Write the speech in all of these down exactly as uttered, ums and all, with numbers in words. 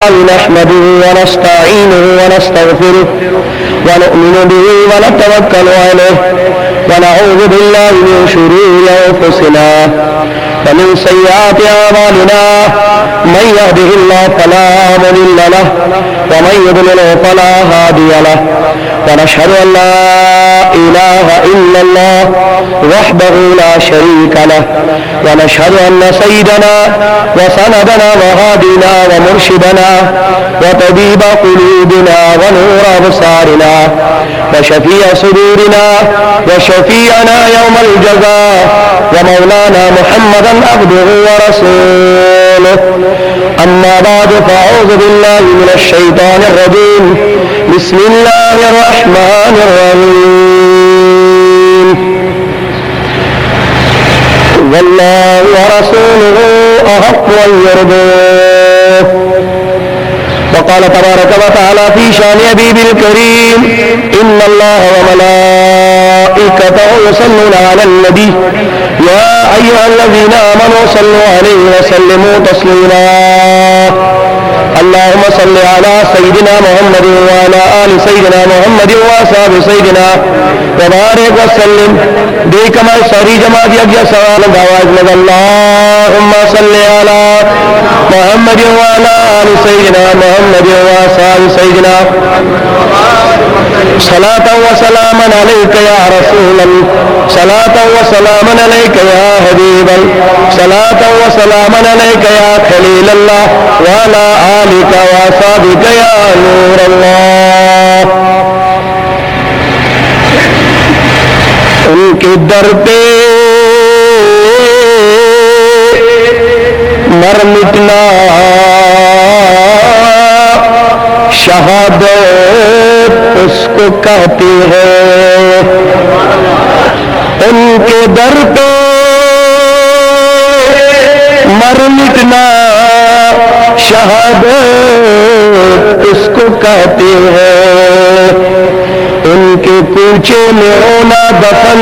نحمده ونستعينه ونستغفره ونؤمن به ونتوكل عليه ونعوذ بالله من شرور أنفسنا ومن سيئات أعمالنا. من يهده الله فلا مضل له ومن يضلل فلا هادي له، ونشهد أن لا إله إلا الله وحده لا شريك له، ونشهد أن سيدنا وسندنا وهادينا ومرشدنا وطبيب قلوبنا ونور أبصارنا وشفيع صدورنا وشفيعنا يوم الجزاء ومولانا محمدا عبده ورسوله. أما بعد، فأعوذ بالله من الشيطان الرجيم. بسم الله الرحمن الرحيم. والله ورسوله أحق أن يرضوه. وقال تبارك وتعالى في شأن حبيبه الكريم: إن الله وملائكته يصلون على النبي، يا أيها الذين آمنوا صلوا عليه وسلموا تسليما. اللهم صل على سيدنا محمد وعلى آل سيدنا محمد وأصحاب سيدنا وبارك وسلم. بیٚیہِ کمائے ساری جماعت یکجا سوال دعوت لگا، اللهم صل على محمد وعلى آل سيدنا محمد وأصحاب سيدنا. صلاة وسلاما عليك يا رسول الله، صلاة وسلاما عليك يا حبيب الله، صلاة وسلاما عليك يا خليل الله، وعلى آلك وأصحابك يا نور الله. ان کے در پہ مر مٹنا شہادت اس کو کہتے ہیں، ان کے در پہ مر مٹنا شہادت اس کو کہتے ہیں، ان کے کوچے میں ہونا دفن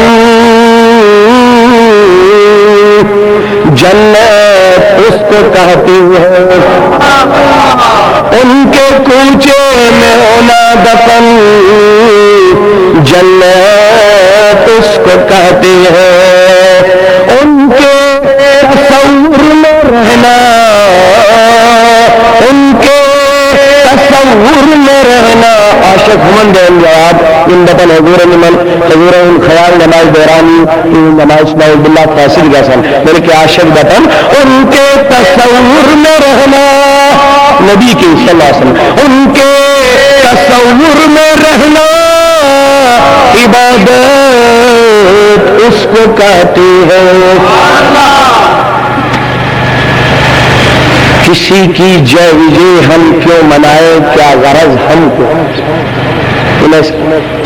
جنت اس کو کہتی ہے، ان کے کوچے میں ہونا دفن جنت اس کو کہتی ہے، ان کے تصور میں رہنا، ان کے تصور میں رہنا۔ عاشق ہمن دین جواب، ان دپن حضور نمن، حضور ان خیال نماز دورانی، ان نماز نعوذ باللہ فاسد گسن، بلکہ عاشق دپن ان کے تصور میں رہنا، نبی کے صلی اللہ علیہ وسلم، ان کے تصور میں رہنا عبادت اس کو کہتے ہیں۔ کسی کی جے وجے ہم کیوں منائے، کیا غرض ہم کو۔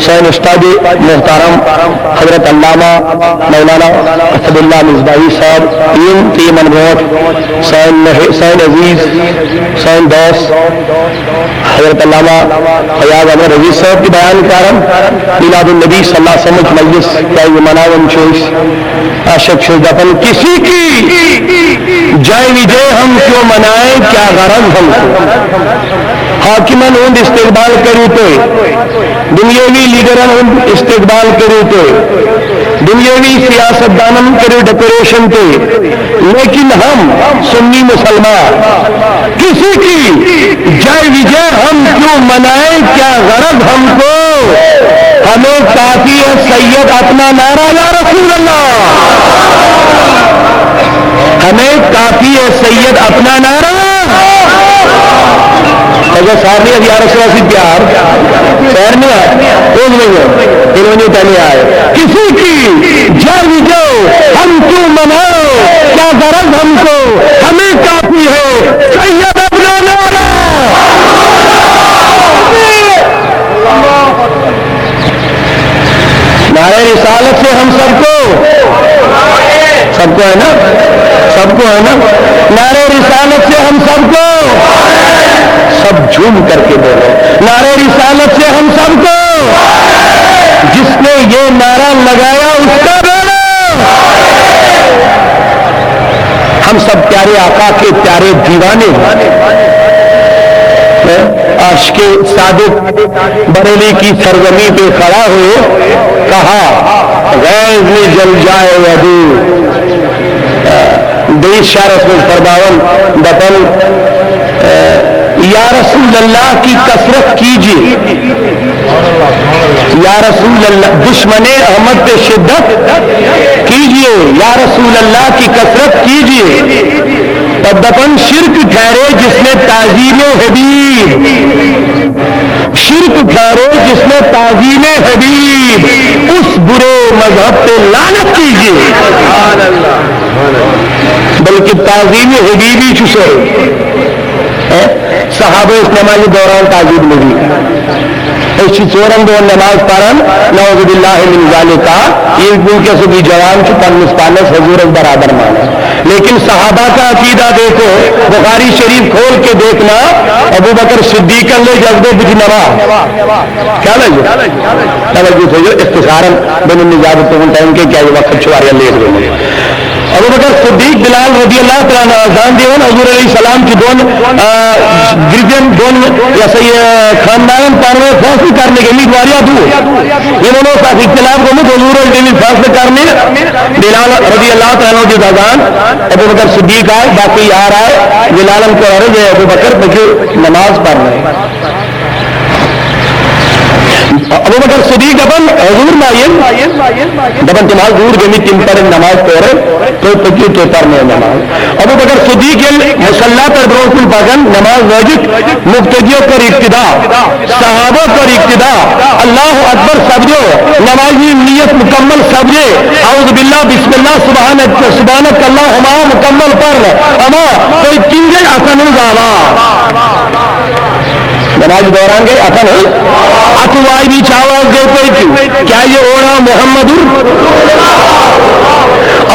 سٲنۍ استاد محترم حضرت علامہ مولانا اسد اللہ مصباحی صاحب، یِم تہِ یِمن برونٛٹھ سٲنۍ مح-، سٲنۍ عزیز، سٲنۍ دوست حضرت علامہ فیاض احمد رضی صاحب تہِ بیان کران، میلاد النبی صلی اللہ علیہ وسلم مجلس کیٛاہ یہِ مناوان چھِ أسۍ۔ عاشق چھُ دپان، کسی کی جائے وجے ہم کیوں منائیں، کیا غرض ہم کو۔ حاکمن ہند استقبال کٔرِو تُہۍ، دنیاوی لیڈرن ہند استقبال کٔرِو تُہۍ، دنیاوی سیاست دانن کٔرِو ڈیکوریشن تُہۍ، لیکن ہم سنی مسلمان کسی کی جائے وجے ہم کیوں منائیں، کیا غرض ہم کو؟ ہمیں کافی ہے سید اپنا نعرہ، یا رسول اللہ، ہمیں کافی ہے سید اپنا نعرہ۔ اگر سارے یا رسول اللہ سے پیار، سارے، انہوں نے تمہیں آئے۔ کسی کی جائے وجے ہم کیوں منائیں، کیا غرض ہم کو؟ ہمیں کافی ہے سید اپنا نعرہ۔ نعرہ رسالت سے ہم سب کو، سب کو ہے نا، سب کو ہے نا، نعرہ رسالت سے ہم سب کو، سب جھوم کر کے بولو، نعرہ رسالت سے ہم سب کو، جس نے یہ نعرہ لگایا اس کا بولو۔ ہم سب پیارے آقا کے پیارے دیوانے ہیں۔ کے صادق بریلی کی سرزمین پہ کھڑا ہوئے، کہا، غیظ میں جل جائے ابو۔ بیس شعرس منٛز فرماون، دپن، یا رسول اللہ کی کثرت کیجیے، یا رسول اللہ، دشمن احمد پہ شدت کیجیے، یا رسول اللہ کی کثرت کیجیے۔ پتہٕ دپان، شرک ٹھہرے جس میں تعظیم حبیب، شرک ٹھہرے جس میں تعظیم حبیب، اس برے مذہب پہ لعنت کیجیے۔ بلکہ تعظیم حبیبی چھُ سورُے۔ ہے، صحابہ ٲسۍ نمازِ دوران تعظیم نبی کران۔ أسۍ چھِ ژورن دۄہن نماز پران، نعوذ باللہ من ذالک، ییٚلہِ وٕنکیٚسُک یہِ جوان چھُ پننِس پانس حضورس برابر مانان۔ لیکن صحابہ کا عقیدہ دیکھو، بخاری شریف کھول کے دیکھنا، ابو بکر صدیقن لٔج اکھ دۄہ بٕتھِ نماز۔ کیٛاہ لٔج؟ توجہ تھٲیِو، اختصارن بنہِ نہٕ زیادٕ تُہُنٛد ٹایم کینٛہہ، کیٛازِ وقت چھُ واریاہ لیٹ گوٚمُت۔ ابو بکر صدیق، بلال رضی اللہ تعالیٰ عنہ اذان دِوان، حضور علیہ السلام چھِ دۄن، آ، گرٛپٮ۪ن، دۄن، یہِ ہسا یہِ، خاندانن پانہٕ ؤنۍ فٲصلہٕ کرنٕکۍ گٔمٕتۍ واریاہ دوٗر۔ یِمن اوس اکھ اختلاف گوٚمُت، حضور ٲسۍ گٔمٕتۍ فٲصلہٕ کرنہِ۔ بلال رضی اللہ تعالیٰ عنہ دیُت اذان، ابو بکر صدیق آے، باقٕے یار آے، بلالن کوٚر عرض، "اے ابو بکر، پٔکِو نماز پرنہِ۔" ابو بکر صدیق دپان، حضور ما یِن؟ دپان، تِم حظ دوٗر گٔمٕتۍ، تِم پرن نماز تورے، تُہۍ پٔکِو، تُہۍ پرنٲیِو نماز۔ ابو بکر صدیق ییٚلہِ مصلی پٮ۪ٹھ برونٛہہ کُن پکان، نماز لٲگِتھ، مقتدیو کٔر اقتدا، صحابہ کٔر اقتدا، اللہ اکبر سپدیو، نمازِ ہٕنٛز نیت مکمل سپدے، اعوذ باللہ، بسم اللہ، سبحانک، سبحانک اللہم مکمل پرنہٕ، اما تُہۍ کِنۍ گٔے اتھن ہٕنٛز آواز؟ نمازِ دوران گٔے اتھن ہٕنٛز اتھٕ واجنہِ چھِ آواز گٔے پٔتۍ کِنۍ۔ کیٛازِ؟ اوڑا محمد۔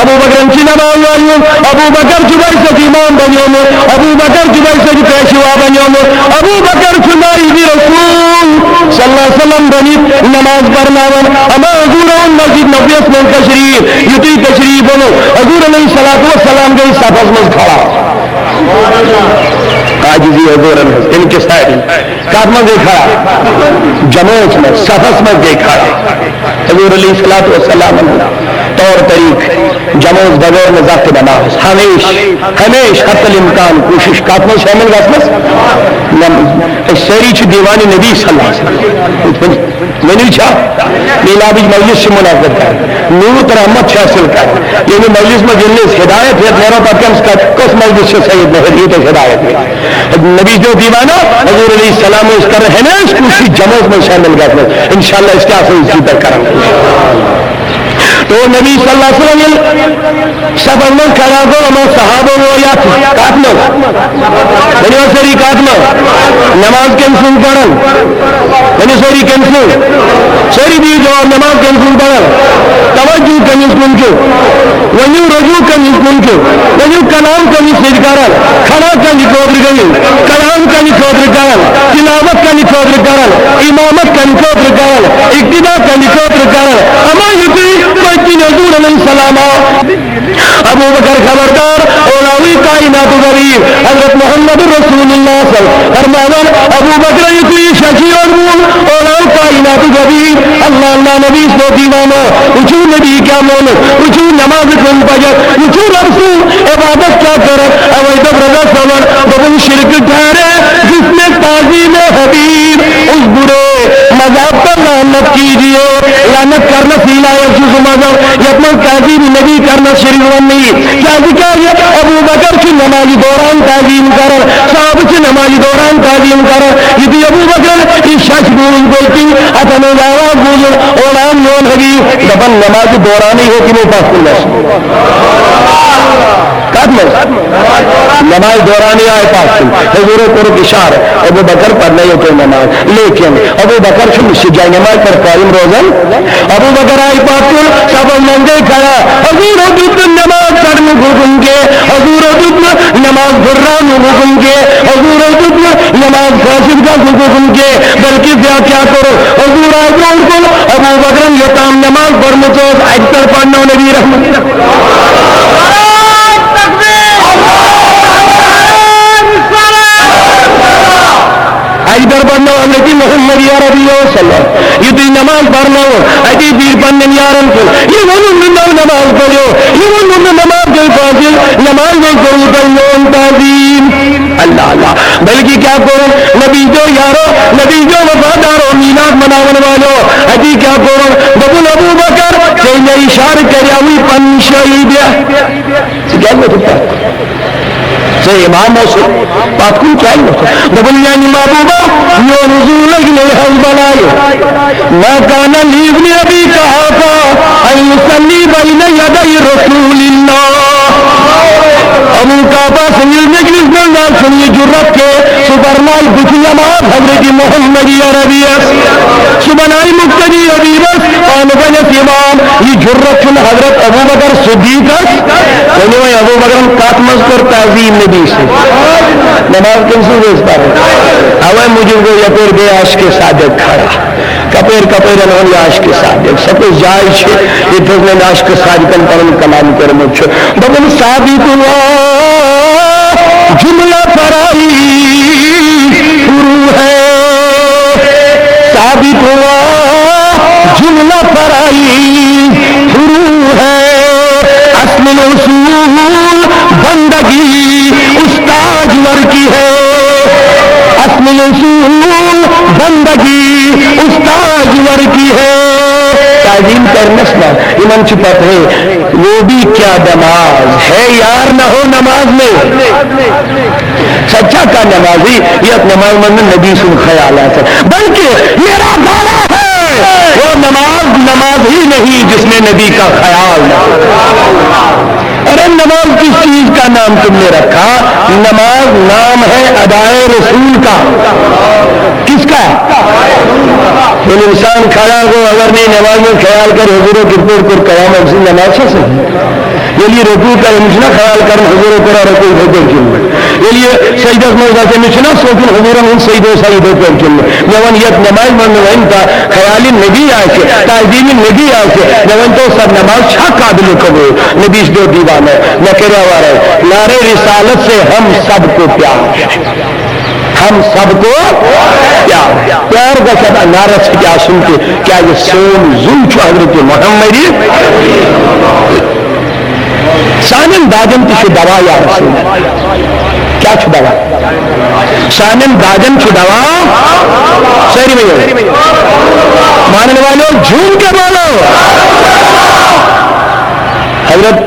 ابو بکرن چھِ نماز واجنہِ، ابو بکر چھُ ویسے امام بنیومُت، ابو بکر چھُ ویسے پیشوا بنیومُت، ابو بکر چھُ نائب رسول صلی اللہ علیہ وسلم بنِتھ نماز پرناوان۔ اما حضور اوٚن مسجد نبویس منٛز تشریف، یُتھُے تشریف اوٚنُکھ، حضور علیہ الصلوۃ والسلام گٔے صفس منٛز کھڑا۔ عاجزی حضورن ہٕنٛز، انکساری۔ کتھ منٛز گٔے کھڑا؟ جمٲژ منٛز، صفس منٛز گٔے کھڑا۔ حضور علیہ الصلوۃ والسلام ہُنٛد طور طریقہٕ، جمٲژ بغٲر نہٕ زانٛہہ تہِ نماز۔ ہمیشہٕ، ہمیشہٕ حتی الامکان کوٗشِش کتھ منٛز شٲمِل گژھنس؟ نم-، أسۍ سٲری چھِ دیوانِ نبی صلی اللہ علیہ وسلم۔ ؤنِو چھا؟ میلادٕچ مجلس چھِ منعقد کرٕنۍ، نوٗر تہٕ رحمت چھِ حٲصِل کرٕنۍ۔ ییٚمہِ مجلس منٛز ییٚلہِ نہٕ أسۍ ہدایت ہٮ۪تھ نیرو، پتہٕ کمِس، کتھ، کۄس مجلس چھِ سید مہر یوٗتاہ ہدایت مِلہِ؟ نبی جو دیوانہ، حضور علیہ السلام ٲسۍ کران ہمیشہِ کوٗشِش جمٲژ منٛز شٲمِل گژھنس۔ انشاءاللہ أسۍ تہِ آسو أزکہِ پٮ۪ٹھ کران کوٗشِش۔ تو نبی صلی اللہ علیہ وسلم ییٚلہِ صفس منٛز کھڑا گوٚو، یِمو صحابو ووٚن یتھ کتھ منٛز؟ ؤنِو حظ سٲری کتھ منٛز؟ نماز کٔمۍ سٕنٛز پران؟ ؤنِو سٲری کٔمۍ سٕنٛز؟ سٲری دِیِو جواب، نماز کٔمۍ سٕنٛز پران؟ توجہ کٔمِس کُن چھُ؟ ؤنِو رجوع کٔمِس کُن چھُ؟ ؤنِو کلام کٔمِس سۭتۍ کران؟ کھڑا کٔمِس خٲطرٕ گٔیِو؟ کلام کٔمِس خٲطرٕ کران؟ تلاوت کٔمِس خٲطرٕ کران؟ امامت کٔمِس خٲطرٕ کران؟ اقتدا کٔمِس خٲطرٕ کران؟ اما یُتھُے پٔتۍ کِنۍ حضور علیہ السلام آو، ابو بکر خبردار، اولاوی کائنات غریب حضرت محمد رسول اللہ صلی اللہ علیہ وسلم فرماوان، ابو بکر یُتھُے یہِ شخصی اوس بوٗز، اولاو کائنات غریب اللہ اللہ نبی صلی اللہ علیہ وسلم، وٕچھِو نبی کیٛاہ ووٚن، وٕچھِو نماز کُن پجر، وٕچھِو رب سُنٛد عبادت کیٛاہ کٔرٕکھ، اوے دوٚپ رضا صٲبن، دوٚپُن شرک ٹھہرے جس میں تعظیم حبیب، اس برے مذہب پر لعنت کیجیے۔ لعنت کرنس ہی لائق چھُ سُہ مذہب یتھ منٛز تعظیم نبی کرنس شرک وننہٕ یی۔ کیازِ، کیازِ ابو بکر چھُ نمازِ دوران تعظیم کران، صحابہٕ چھِ نمازِ دوران تعظیم کران۔ یُتھُے ابو بکرن یہِ شش بوٗز، بلکہِ اتھن ہٕنٛز آواز بوٗزُن، اوڑان میون حبیب، دپان نمازِ دورانٕے ہیوٚک یِمو پتھ کُن گژھُن۔ کتھ منٛز؟ نماز دوران ہی آئے پتھ کُن۔ حضورو کوٚرُکھ اشارٕ، ابو بکر پرنٲیِو تُہۍ نماز۔ لیکن ابو بکر چھُ مسجد جاے نماز پٮ۪ٹھ قٲیِم روزان۔ ابو بکر آئے پتھ کُن، صفس منٛز گٔے کھڑا۔ حضورو دیُت نہٕ نماز پرنُک حکم کینٛہہ، حضورو دیُت نہٕ نماز پھُرراونُک حکم کینٛہہ، حضورو دیُت نہٕ نماز فاسد گژھنُک حکم کینٛہہ، بلکہ زیادٕ کیٛاہ کوٚرُکھ؟ حضور آئے برونٛٹھ کُن، ابو بکرن یوٚتام نماز پٔرمٕژ ٲس، اَتہِ پٮ۪ٹھ پرنٲو نبی رحمت۔ اَتہِ اگر پرنو حضرت محمد عربی صلی اللہ، یُتھُے نماز پرنو، اتی پیر پننٮ۪ن یارن کُن، یہِ ووٚنُن نہٕ نو نماز پٔرِو، یہِ ووٚنُن نہٕ نماز گٔے فاضل، نماز منٛز کوٚروٕ تۄہہِ میون تعظیم۔ اللہ اللہ۔ بلکہ کیا کوٚرُن؟ نبی جو یارو، نبی جو وفادارو، میلاد مناون والو، اتی کیا کوٚرُن؟ دوٚپُن، ابو بکر، ژےٚ مےٚ اشارٕ کریاوُے پننہِ شٲہی دِ۔ ژٕ کیٛازِ ووٚتھُکھ پتھ؟ ژٕ امام اوسُکھ، پتھ کُن کیٛازِ ووٚتھُکھ؟ دوٚپُن، میانہِ محبوبہ، میون وضو لگہِ نہٕ حظ بلایہِ۔ ما کان لابن ابی قحافہ ان یصلی بین یدی رسول اللہ۔ ابو قحافہ سٕنٛدِس نیٚچوِس منٛز آسُن یہِ جُرت کہِ سُہ پرنایہِ بُتھِ نماز حضرت محمد عربیس۔ سُہ بنایہِ مقتدی حبیبس، پانہٕ بنٮ۪س امام۔ یہِ جُرت چھُنہٕ حضرت ابو بکر صدیقس۔ ؤنِو وۄنۍ، ابو بکرن کتھ منٛز کوٚر تعظیم نبی سٕنٛز؟ نماز کٔمۍ سٕنٛز ٲس پرٕنۍ؟ اوے موٗجوٗب گوٚو یپٲرۍ بیٚیہِ عاشقِ صادق کھڑا۔ کپٲرۍ کپٲرۍ انہون یہِ عاشقِ صادق؟ سۄ کۄس جاے چھِ، ییٚتہِ حظ مےٚ عاشقِ صادقن پنُن کلام کوٚرمُت چھُ؟ دوٚپُن، ثابت ہوا جملہ فرائی فرو ہے، ثابت ہوا جملہ فرائی فرو ہے، اصل اصول بندگی استاجور کی ہے، اصل اصول بندگی استاجور کی ہے۔ تعظیم کرنس نا، یِمن چھِ پتہ ہے، وہ بھی کیا نماز ہے یار، نہ ہو نماز میں۔ سچا کا نمازی، یہ نماز من نبی سن خیال ہے، بلکہ میرا دعویٰ ہے، وہ نماز نماز ہی نہیں جس میں نبی کا خیال نہ ہو۔ ارے نماز کس چیز کا نام تم نے رکھا؟ نماز نام ہے ادائے رسول کا۔ کس کا؟ ییٚلہِ اِنسان کھڑا گوٚو، اگر نہٕ نماز منٛز خیال کرِ، حضوٗرو کِتھ پٲٹھۍ کوٚر قیام؟ أمۍ سٕنٛز نماز چھا صحیح؟ ییٚلہِ یہِ رکوع کرِ، أمِس چھُنہ خیال کرُن، حضوٗرو کوٚرا رکوع یِتھَے پٲٹھۍ کِنہٕ نہٕ؟ ییٚلہِ یہِ سجدس منٛز آسہِ، أمِس چھُنہ سونٛچُن، حضوٗرن ہُنٛد سجدٕ اوسا یِتھَے پٲٹھۍ کِنہٕ نہٕ؟ مےٚ وَن، یَتھ نمازِ منٛز نہٕ وۄنۍ تا-، خیالِ نبی آسہِ، تعظیٖمِ نبی آسہِ، مےٚ ؤنۍ تو، سۄ نماز چھا قابلِ قبوٗل؟ نبی چھُ دیو دیوانہٕ، مےٚ کَرے وَرٲے۔ نعرے رسالت سے ہم سب کو پیار ہے۔ ہم سب کو پیار۔ پیار گژھِ اَتھ نعرَس سۭتۍ آسُن تہِ، کیٛازِ سون زُو چھُ حضرت محمد۔ سانٮ۪ن دادٮ۪ن تہِ چھُ دوا یا رسول۔ کیٛاہ چھُ دوا؟ سانٮ۪ن دادٮ۪ن چھُ دوا۔ سٲری ؤنِو۔ مانن والو، جھوم کے بولو۔ حضرت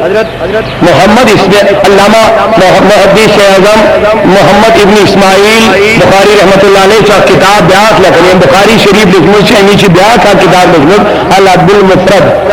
محمد، اس میں علامہ مح-، محدث اعظم محمد ابن اسماعیل بخاری رحمۃ اللہ علیہ چھُ اکھ کتاب بیاکھ لیکھان، ییٚمۍ بخاری شریف لیوٚکھمُت چھُ، أمی چھِ بیاکھ اکھ کتاب لیوٚکھمُت، الادب المفرد۔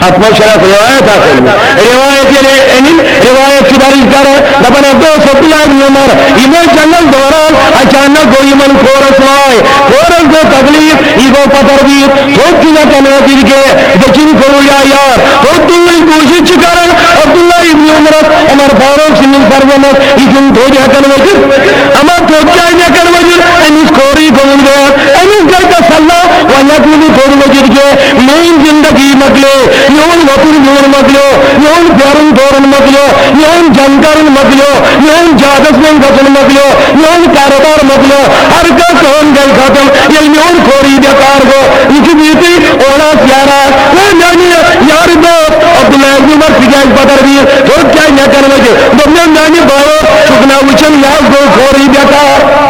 اتھ منٛز چھِ اکھ روایت اکھ أنمٕژ۔ روایت ییٚلہِ أنِن، روایت چھِ درٕج کران، دپان، اتھ اوس عبداللہ ابن عمر، یِم ٲسۍ جنگس دوران، اچانک گوٚو یِمن کھورس واے، کھورس گوٚو تکلیف، یہِ گوٚو پتھر بِہِتھ، تھوٚد چھُنہٕ ہٮ۪کان وٲتِتھ کینٛہہ۔ دٔچھِنۍ کھووُر یا یار، تھوٚد تُلنٕچ کوٗشِش چھِ کران عبداللہ ابن عمرس، عمر فاروق سٕنٛدِس فرزندس، یہِ چھُنہٕ تھوٚد ہٮ۪کان ؤتھِتھ۔ اما تھوٚد کیٛازِ نہٕ ہٮ۪کان ؤتھِتھ؟ أمِس کھورٕے گوٚمُت گوٚو، أمِس گٔے تسلا، وۄنۍ ہٮ۪کہٕ نہٕ بہٕ تھوٚد ؤتھِتھ کینٛہہ۔ میٛٲنۍ زندگی مۄکلیو، میون وۄتھُن بِہُن مۄکلیو، میون پھیرُن دورُن مۄکلیو، میون جنگ کرُن مۄکلیو، میون جہادس منٛز گژھُن مۄکلیو، میون کاروبار مۄکلیو، ہر کانٛہہ کٲم گٔے ختم۔ ییٚلہِ میون کھورٕے بیکار گوٚو، یہِ چھُ بِہتٕے اوڑاس یارا، ہے میانہِ یارٕ دوست عبداللہ ابن عمر، ژٕ کیازِ پتھر بِہِتھ؟ تھوٚد کیازِ نہٕ ہٮ۪کان ؤتھِتھ؟ دوٚپنس، میانہِ بایو، چھُکھ نا وٕچھان، یہِ حظ گوٚو کھورٕے بیکار۔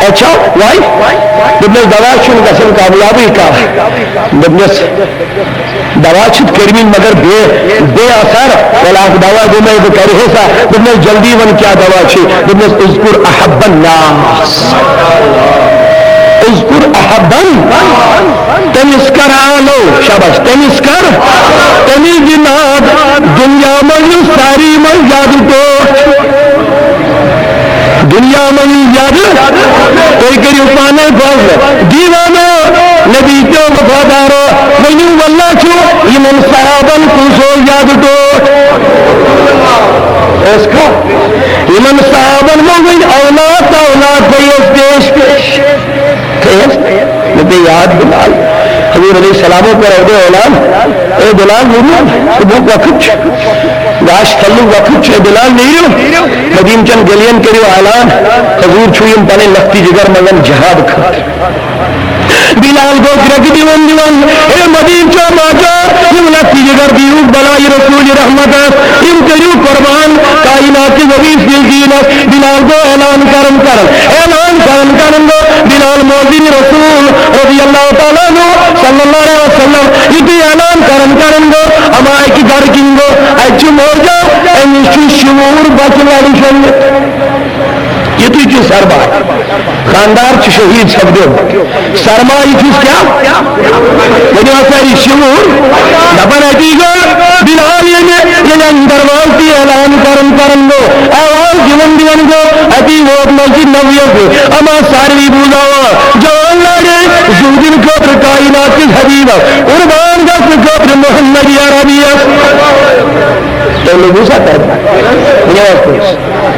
اچھا، واے؟ دوٚپنس، دوا چھُنہٕ گژھان کامیابٕے کانٛہہ۔ دوٚپنس، دوا چھِ کٔرمٕتۍ مگر بے، بے اثر۔ وَلہٕ اکھ دوا گوٚو مےٚ، بہٕ کَرٕ ہے سا۔ دوٚپنَس، جلدی وَن کیٛاہ دوا چھُے؟ دوٚپنَس، اذکر احب الناس۔ اذکر احب۔ تٔمِس کر آلو، شاباش، تٔمِس کر، تٔمِس دِ ناد، دُنیا منٛز یُس ساری منٛز زیادٕ ٹوٹھ۔ دنیا منٛز زیادٕ، تُہۍ کٔرِو پانے فٲصلہٕ۔ دیوانو، نبی کیو وفادارو، ؤنِو واللہ چھُ یِمن صحابن کُس اوس زیادٕ ٹوٹھ؟ ٲس کھا؟ یِمن صحابن منٛز وۄنۍ اولاد تہٕ اولاد تھٲیِس پیش۔ تھٲیِس؟ مےٚ پیٚیہِ یاد بلال۔ حضور علیہ السلامو کوٚر اولاد، اے بلال، ؤنِو، صُبحُک وقت چھُ۔ گاش کھلنُک وقت چھُ، اے بلال، نیٖرِو۔ مدینہ چن گلین کٔرِو اعلان، حضور چھُ یِم پنٕنۍ لۄکٹہِ جگر منٛگان جہاد خٲطرٕ۔ بلال گوٚو گرٛٮ۪کہٕ دِوان دِوان، "ہے مدینہ چو ماجو، یِم لۄکٹہِ جگر دیٖوُکھ بلایہِ رسول رحمتس، یِم کٔرِو قربان کائنات کِس نبی سٕنٛدِس دیٖنس۔" بلال گوٚو اعلان کران کران، اعلان کران کران گوٚو بلال مؤذن رسول رضی اللہ تعالیٰ عنہ صلی اللہ علیہ وسلم۔ یُتھُے اعلان کران کران گوٚو، اما اکہِ گرٕ کِنۍ گوٚو، اتہِ چھُ مٲجا، أمِس چھُ شِوُہُر بچہٕ لرِ شۄنٛگِتھ۔ یُتُے چھُ سربار۔ خاندار چھُ شہید سپدیومُت۔ سرمایہِ چھُس کیٛاہ؟ ؤنِو حظ سٲری، شِوُہُر۔ دپان اتی گوٚو بلال، ییٚلہِ، ییٚلہِ اَمہِ دروازٕ تہِ اعلان کران کران گوٚو، آواز دِوان دِوان گوٚو، اتی ووت مسجد نبویَس۔ اما ساروی بوٗز آواز، جوان لاڑے، زُو دِنہٕ خٲطرٕ کائنات کِس حبیبس، قربان گژھنہٕ خٲطرٕ محمد عربیَس۔ تۄہہِ لوٚگوٕ سا تَتہِ؟ ؤنِو حظ تُہۍ۔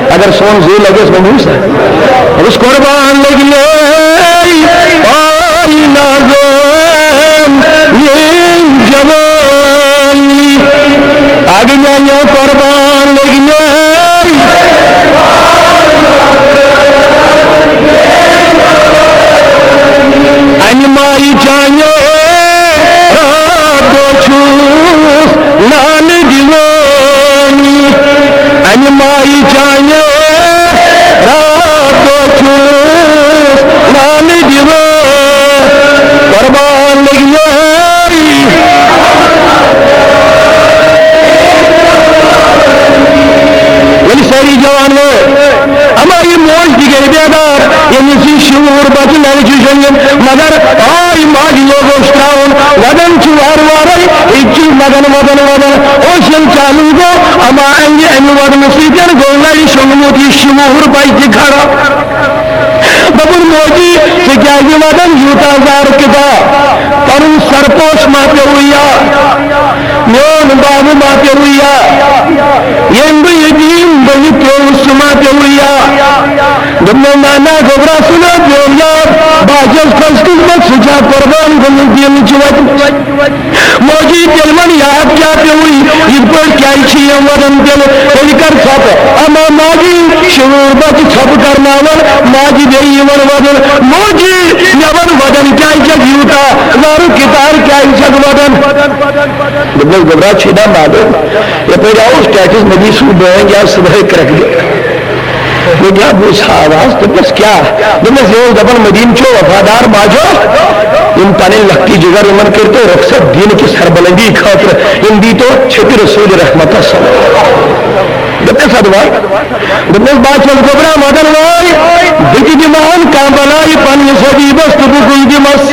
اگر سون زُو لگس، ونہوس نا، دوٚپُس، "قربان لٔگۍ مےٚ پاے نازن یِم جوٲنی۔ اگہ میانیو قربان لٔگۍ مےٚ انہِ مایہِ چانیو راتھ دۄہ چھُس نالہٕ دیوٲنی، انہِ مایہِ چانہِ راتھ دۄہ چھُس نالہٕ دِوان، قربان لٔگۍ یٲری۔ ؤلِو سٲری جوان وٲتۍ۔ اما یہِ موج تہِ گٔے بیدار، ییٚمِس یہِ شعوٗر بچہِ نَوِ چھُ شۄنٛگِتھ، مگر آے ماجہِ لوگُس ترٛاوُن، وَدان چھُ وارٕ وارَے، ییٚتہِ چھُ وَدان، وَدان، وَدان۔ اوس ییٚلہِ چالوٗ گوٚو، اما اَمہِ، اَمہِ وَدنہٕ سۭتۍ گوٚو نَوِ شۄنٛگمُت یہِ شعوٗر بچہِ تہِ کھڑا۔ دوٚپُن، "موجی، ژٕ کیٛازِ وَدان یوٗتاہ زارٕ کِتاب؟ پَنُن سرپوش ما پیوٚوُے یاد؟" میون بابہٕ ما پیوٚوُے یاد؟ ییٚمۍ بہٕ یتیٖم بٔنِتھ پیوٚوُس، سُہ ما پیوٚوُے یاد؟ دوٚپمَس، "نہ، نہ، گوٚبرا، سُہ نہ پیوٚو یاد۔ بہٕ ہا چھَس خۄش قٕسمت، سُہ چھا قۄربان گوٚمُت دیٖنہٕ چہِ وَتہِ؟" موجی، تیٚلہِ وَن، یاد کیٛاہ پیوٚوُے؟ یِتھ پٲٹھۍ کیٛازِ چھِ یِم وَدان تیٚلہِ؟ تیٚلہِ کر ژھۄپہٕ۔ اما ماجی، شعوٗر بچہِ ژھۄپہٕ کرناوان، ماجہِ بیٚیہِ یِوان وَدُن، "موجی، مےٚ وَن، وَدان کیٛازِ چھَکھ یوٗتاہ؟ زارٕ کِتار کیٛازِ چھَکھ وَدان؟" دوٚپمَس، "گوٚبرا، چھُے نا معلوم، یَپٲرۍ آوُس ٹیٹِس نبی سُنٛد بٲنۍ آو صُبحٲے کرٛٮ۪کہٕ دِتھ۔ مےٚ کیٛاہ بوٗز سُہ آواز؟" دوٚپمَس، "کیٛاہ؟" دوٚپمَس، "یہِ اوس دَپان، مدیٖنہٕ چھُ وفادار ماجو، یِم پَنٕنۍ لۄکٹی جِگر، یِمَن کٔرۍتو رۄخصت دیٖنہٕ کہِ سربلندی خٲطرٕ، یِم دیٖتو چھٔپہِ رسول رحمتس صلی اللہ علیہ وسلم۔" دوٚپمَس، "اَدٕ وَن۔" دوٚپمَس، "بہٕ ہا چھَس گوٚبرا وَدان وٲے، بہٕ تہِ دِمہٕ ہن کانٛہہ بَلایہِ پنٛنِس حبیٖبَس تہٕ بہٕ کُس دِمَس؟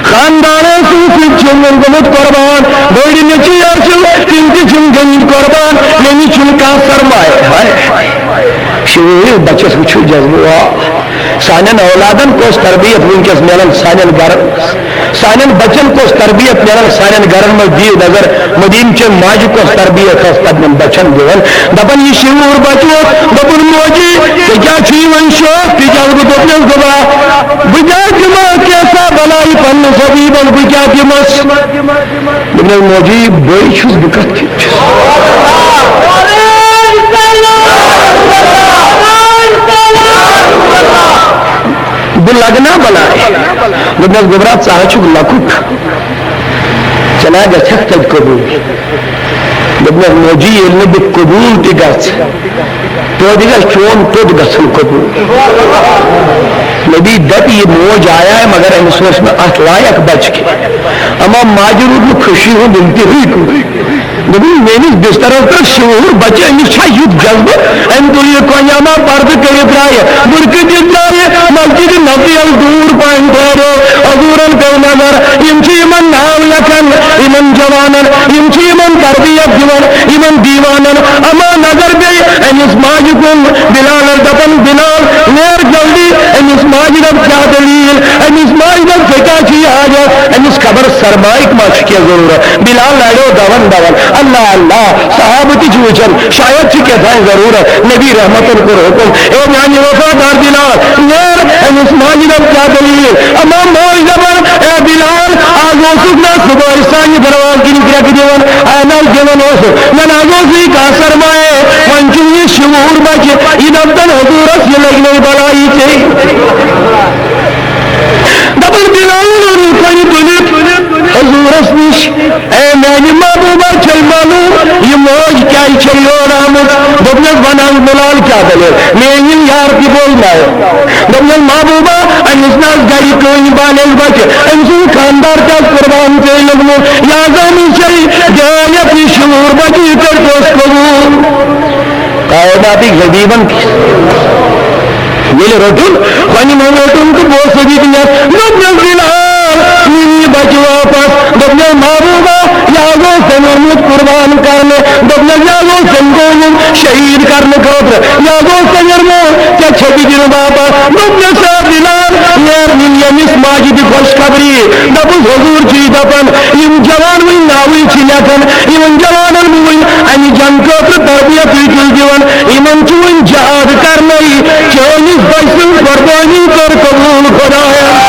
خاندارَس سۭتۍ سۭتۍ چھُم وۄنۍ گوٚمُت قۄربان، بٔڑۍ نیٚچِوۍ یٲر چھِم، تِم تہِ چھِم گٔمٕتۍ قۄربان، مےٚ نِش چھُنہٕ کانٛہہ سرمایہِ۔" ہاے، شعوٗرِس بَچَس وٕچھِو جذبہٕ، واہ! سانٮ۪ن اولادَن کۄس تربیت وٕنکیٚس میلان سانٮ۪ن گَرَن منٛز؟ سانٮ۪ن بچن کۄس تربیت میلان سانٮ۪ن گرن منٛز؟ دِیِو نظر، مدیٖنہٕ چہِ ماجہِ کۄس تربیت ٲس پننٮ۪ن بچن دِوان۔ دپان، یہِ شعوٗر بچہِ اوس، دوٚپُن، "موجی، ژےٚ کیٛاہ چھُے وۄنۍ شوق تہِ جلبہٕ؟" دوٚپنس، "دوٚپا، بہٕ کیٛاہ دِمہٕ کینٛژھا بلایہِ پننِس حبیبن، بہٕ کیٛاہ دِمس؟" دوٚپنس، "موجی، بٕے چھُس، بہٕ کتھ کِتھ چھُس؟" بہٕ لگہٕ نا بلایہِ۔ دوٚپنس، "گوٚبرا، ژٕ ہا چھُکھ لۄکُٹ، ژےٚ نا گژھکھ تتہِ قبوٗل؟" دوٚپنس، "موجی، ییٚلہِ نہٕ بہٕ قبوٗل تہِ گژھٕ، توتہِ گژھِ چون توٚت گژھُن قبوٗل۔" نبی دپہِ، یہِ موج آیا ہے، مگر أمِس اوس نہٕ اتھ لایق بچہِ کینٛہہ۔ اما ماجہِ روٗد نہٕ خوشی ہُنٛد انتہٲیی کُن۔ دوٚپُن، میٲنِس بسترس پٮ۪ٹھ شعوٗر بچہِ، أمِس چھا یُتھ جذبہٕ؟ أمۍ تُل یہِ کۄنہِ اما پردٕ کٔرِتھ درٛایہِ، بُرقعہٕ دِتھ درٛایہِ، مسجد نبوی یَس دوٗر پہن ٹھہرو۔ حضوٗرن پیوٚو نظر، یِم چھِ یِمن ناو لیکھان، یِمن جوانن، یِم چھِ یِمن تربیت دِوان، یِمن دیوانن۔ اما نظر پیٚیہِ أمِس ماجہِ کُن، بلالس دپان، بلال، نیر جلدی، أمِس ماجہِ دپ، کیٛاہ دٔلیٖل؟ أمِس ماجہِ دپ، ژےٚ کیٛاہ چھُے حاجت؟ أمِس خبر سرمایِک ما چھُ کینٛہہ ضروٗرت؟ بلال لارٮ۪و دون دون، اللہ اللہ، صحابہٕ تہِ چھِ وٕچھان، شاید چھِ کیٛاہ تام ضروٗرت۔ نبی رحمتن کوٚر حُکم، اے میانہِ وفادار بلال، نیر، أمِس ماجہِ دپ، کیٛاہ دٔلیٖل؟ اما موج دپان، اے بلال، آز اوسُکھ نا صبحٲے سانہِ دروازٕ کِنۍ کرٛٮ۪کہٕ دِوان، آناز دِوان اوسُکھ، مےٚ نہ حظ اوس یہِ کانٛہہ سرمایہ، وۄنۍ چھُم یہِ شعور بچہِ، یہِ دپتن حضورس، یہِ لگہِ نَے بلائی ژےٚ۔ دپان بلال اوٚن کۄنہِ تُلِتھ حضورس نِش، اے میانہِ محبوبہ، چھے معلوم یہِ موج کیازِ چھے یور آمٕژ؟ دوٚپنس، ونان بلال، کیٛاہ دٔلیٖل؟ میٲنۍ یِم یار تہِ بولناو۔ دوٚپنس، محبوبہ، أمِس نہ آسہِ گرِ کٕہٕنۍ بالغ بچہِ، أمۍ سُنٛد خاندار تہِ آسہِ قربان ژےٚ لوٚگمُت، لہذا أمِس چھے غٲیت یہِ شعور بچہِ، یہِ کٔرۍ توس قبول۔ کائناتٕکۍ حبیبن ییٚلہِ روٚٹُن، وۄنۍ یِمو روٚٹُن تہٕ بہٕ اوسُس ییٚتہِ نٮ۪تھ۔ دوٚپنس، بلال، نِن یہِ بچہِ واپس۔ دوٚپنس، محبوبہ، یہِ حظ اوس تٔمۍ اوٚنمُت قربان کرنہٕ۔ دوٚپنس، یہِ حظ اوس تٔمۍ گوٚومُت شہید کرنہٕ خٲطرٕ۔ یہِ حظ اوس تٔمۍ اوٚنمُت، ژےٚ چھےٚ دِنۍ واپس۔ دوٚپنس، آ بلال، نیر نِن ییٚمِس ماجہِ دِ خوشخبری۔ دوٚپُس، حضور چھُے دپان، یِم جوان وٕنۍ ناوٕے چھِ لیکھان، یِمن جوانن بہٕ وٕنۍ امہِ جنگ خٲطرٕ تربیت چھُس دِوان، یِمن چھُ وٕنۍ جہاد کرنَے، چٲنِس بچہِ سٕنٛز قربٲنی کر قبول خدایا۔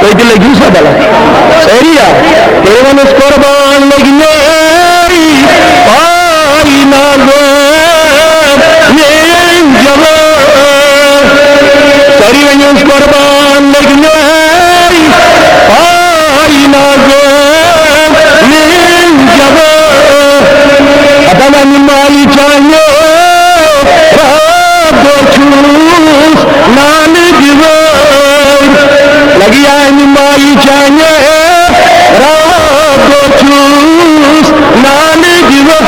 تُہۍ تہِ لٔگِو سا بلد۔ سٲری یاد۔ تیٚلہِ ووٚنُس، قربان لٔگۍ نٲرۍ پاے نازو میٲنۍ جوان۔ سٲری ؤنِو، قربان لٔگۍ نٲرۍ پاے نازو میٲنۍ جوان۔ ہتا وۄنۍ مایہِ چانیو راتھ دۄہ چھُس نالہٕ دِوان۔ لگیا نمائی چانے رات دو چوس نان دیو۔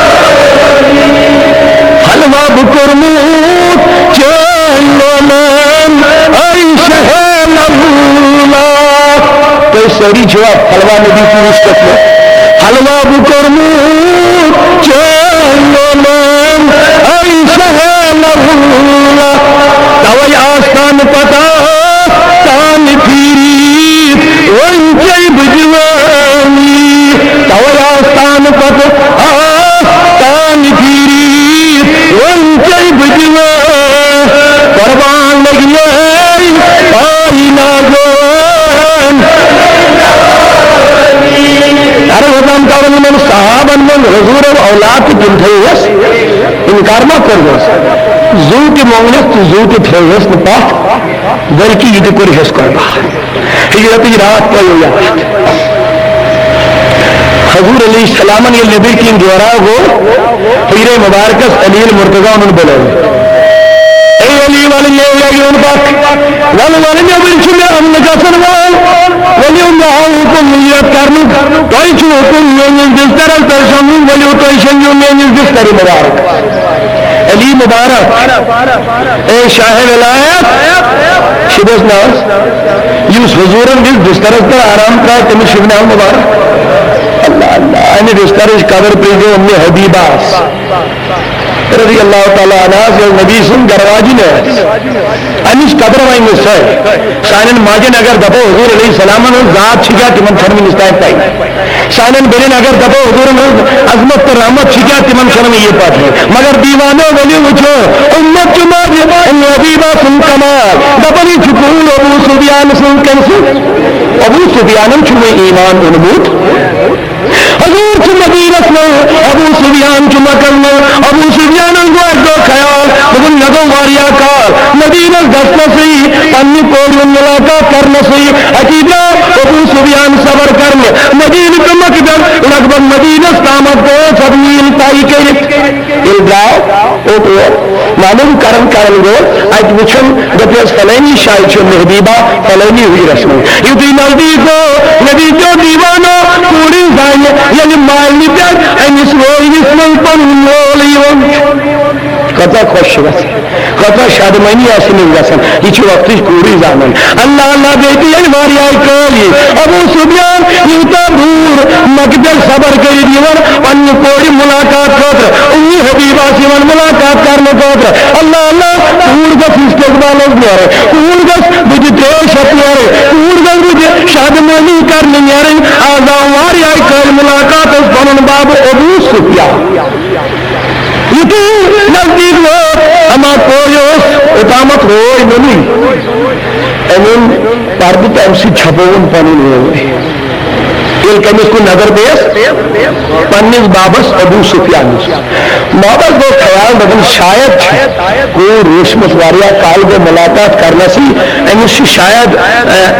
حلوہ بہ کورمت چین لولن، اے شہہ لولا۔ تُہۍ سٲری چھِوا حلوہ نبی سٕنٛدِس قٕسمت؟ حلوہ بہ کورمت چین لولن، اے شہہ لولا۔ توے آستان پتہ تان پھیرِتھ وۄنۍ ژےٚ بہٕ دیوانی۔ توے آستان پتہٕ آستان پھیرِتھ وۄنۍ ژےٚ بہٕ دیوان۔ قربان لگنے پائی نازان۔ عرض ہسا کرن یِمن صحابن منٛز حضور اولاد تہِ تِم تھٲیِس۔ انکار ما کوٚرہوس۔ زُو تہِ مۄنگنس تہٕ زُو تہِ تھٲوہس نہٕ پتھ، بلکہ یہِ تہِ کوٚرہس قربان۔ ہجرتٕچ راتھ پیٚیو یاد۔ حضور علیہ السلامن ییٚلہِ نیٚبٕرۍ کِنۍ دورہ گوٚو، حجرے مبارکس علی المرتضیٰ اوٚنُن بُلٲوِتھ۔ اے علی، ولہٕ نیرِ لگہِ اوٚن پکھ، ولہٕ، ولہٕ نیٚبٕرۍ چھُ مےٚ حملہٕ گژھن وول، ؤلِو مےٚ آو حُکم ہجرت کرنُک، تۄہہِ چھُ حُکم میٲنِس بسترس پٮ۪ٹھ شۄنٛگُن، ؤلِو تُہۍ شۄنٛگِو میٲنِس بسترِ مبارک۔ علی مبارک، اے شاہ ولایت، شبس ناس، یُس حضورن دِژ بسترس پٮ۪ٹھ آرام ترٛاو، تٔمِس شُبناو مبارک۔ اللہ اللہ، امہِ بسترٕچ قدر پرٛژھزیو اُمہِ حبیبس رضی اللہ تعالیٰ عنہا، یۄس نبی سُنٛد گرواجِنۍ ٲس۔ امِچ قدر وۄنۍ نہٕ سۄے۔ سانٮ۪ن ماجٮ۪ن اگر دپو حضور علیہ السلامن ہٕنٛز ذات چھِ کیٛاہ، تِمن چھنہٕ وٕنِس تام پَیی۔ سانٮ۪ن بیٚنٮ۪ن اگر دپو حضورن ہٕنٛز عظمت تہٕ رحمت چھِ کیٛاہ، تِمن چھنہٕ وۄنۍ یہِ پتہٕ۔ مگر دیوانو ؤلِو وٕچھو، اُمت چھُ ماجہِ اُمہِ حبیبہ سُنٛد کمال۔ دپان یہِ چھُ کوٗر ابو سفیان سُنٛد، کٔمۍ سُنٛد؟ ابو سفیانن چھُ وۄنۍ ایمان اوٚنمُت۔ حضور چھُ مدینس منٛز، ابو سفیان چھُ مکس منٛز۔ ابو سفیانن گوٚو اکہِ دۄہ خیال، دوٚپُن، مےٚ گوٚو واریاہ کال مدینس گژھنسٕے، پننہِ کورِ ہُنٛد ملاقات کرنسٕے۔ اتی درٛاو ابو سفیان سفر کرنہِ مدینہٕ تہٕ مکہِ پٮ۪ٹھ لگ بگ مدینس تامتھ پانٛژھ ہتھ میٖل طے کٔرِتھ۔ ییٚلہِ درٛاو، اوٚت ووت، معلوم کرن کرن گوٚو، اتہِ وٕچھُن، دوٚپنس، فلٲنی جایہِ چھُ محبیبہ، فلٲنی حجرس منٛز۔ یُتھُے نزدیٖک گوٚو، نبی کیو دیوانو کوٗرِ زانہِ، ییٚلہِ مالنہِ پٮ۪ٹھ أمِس وٲرِس منٛز پنُن مول یِوان۔ کۭژاہ خۄش چھِ گژھان، کۭژاہ شادمٲنی آسہِ أمِس گژھان۔ یہِ چھِ وقتٕچ کوٗرٕے زانان۔ اللہ اللہ، بیٚیہِ تہِ ییٚلہِ واریاہ کٲلۍ یی۔ ابو سفیان یوٗتاہ دوٗر مکہِ پٮ۪ٹھ سفر کٔرِتھ یِوان پننہِ کورِ ملاقات خٲطرٕ، اُمہِ حبیبہ آسہِ یِوان ملاقات کرنہٕ خٲطرٕ۔ اللہ اللہ، کوٗر گٔژھ استقبالس نیرٕنۍ، کوٗر گٔژھ بٕتھِ تریش ہٮ۪تھ نیرٕنۍ، کوٗر گٔژھ بٕتھِ شادمٲنی کرنہِ نیرٕنۍ۔ آز آو واریاہ کٲلۍ ملاقاتس پنُن بابہٕ ابو سفیان۔ یُتھُے نزدیٖک ووت، اما کورِ اوس اوٚتامتھ روے نوٚنُے۔ أمۍ اوٚن پردٕ تہٕ امہِ سۭتۍ چھپووُن پنُن وٲے۔ ییٚلہِ کٔمِس کُن نظر پیٚیس؟ پننِس بابس ابو سفیانس۔ بابس گوٚو خیال، دپان، شاید چھِ کوٗر وٕچھمٕژ، واریاہ کال گوٚو ملاقات کرنسٕے، أمِس چھُ شاید، ا،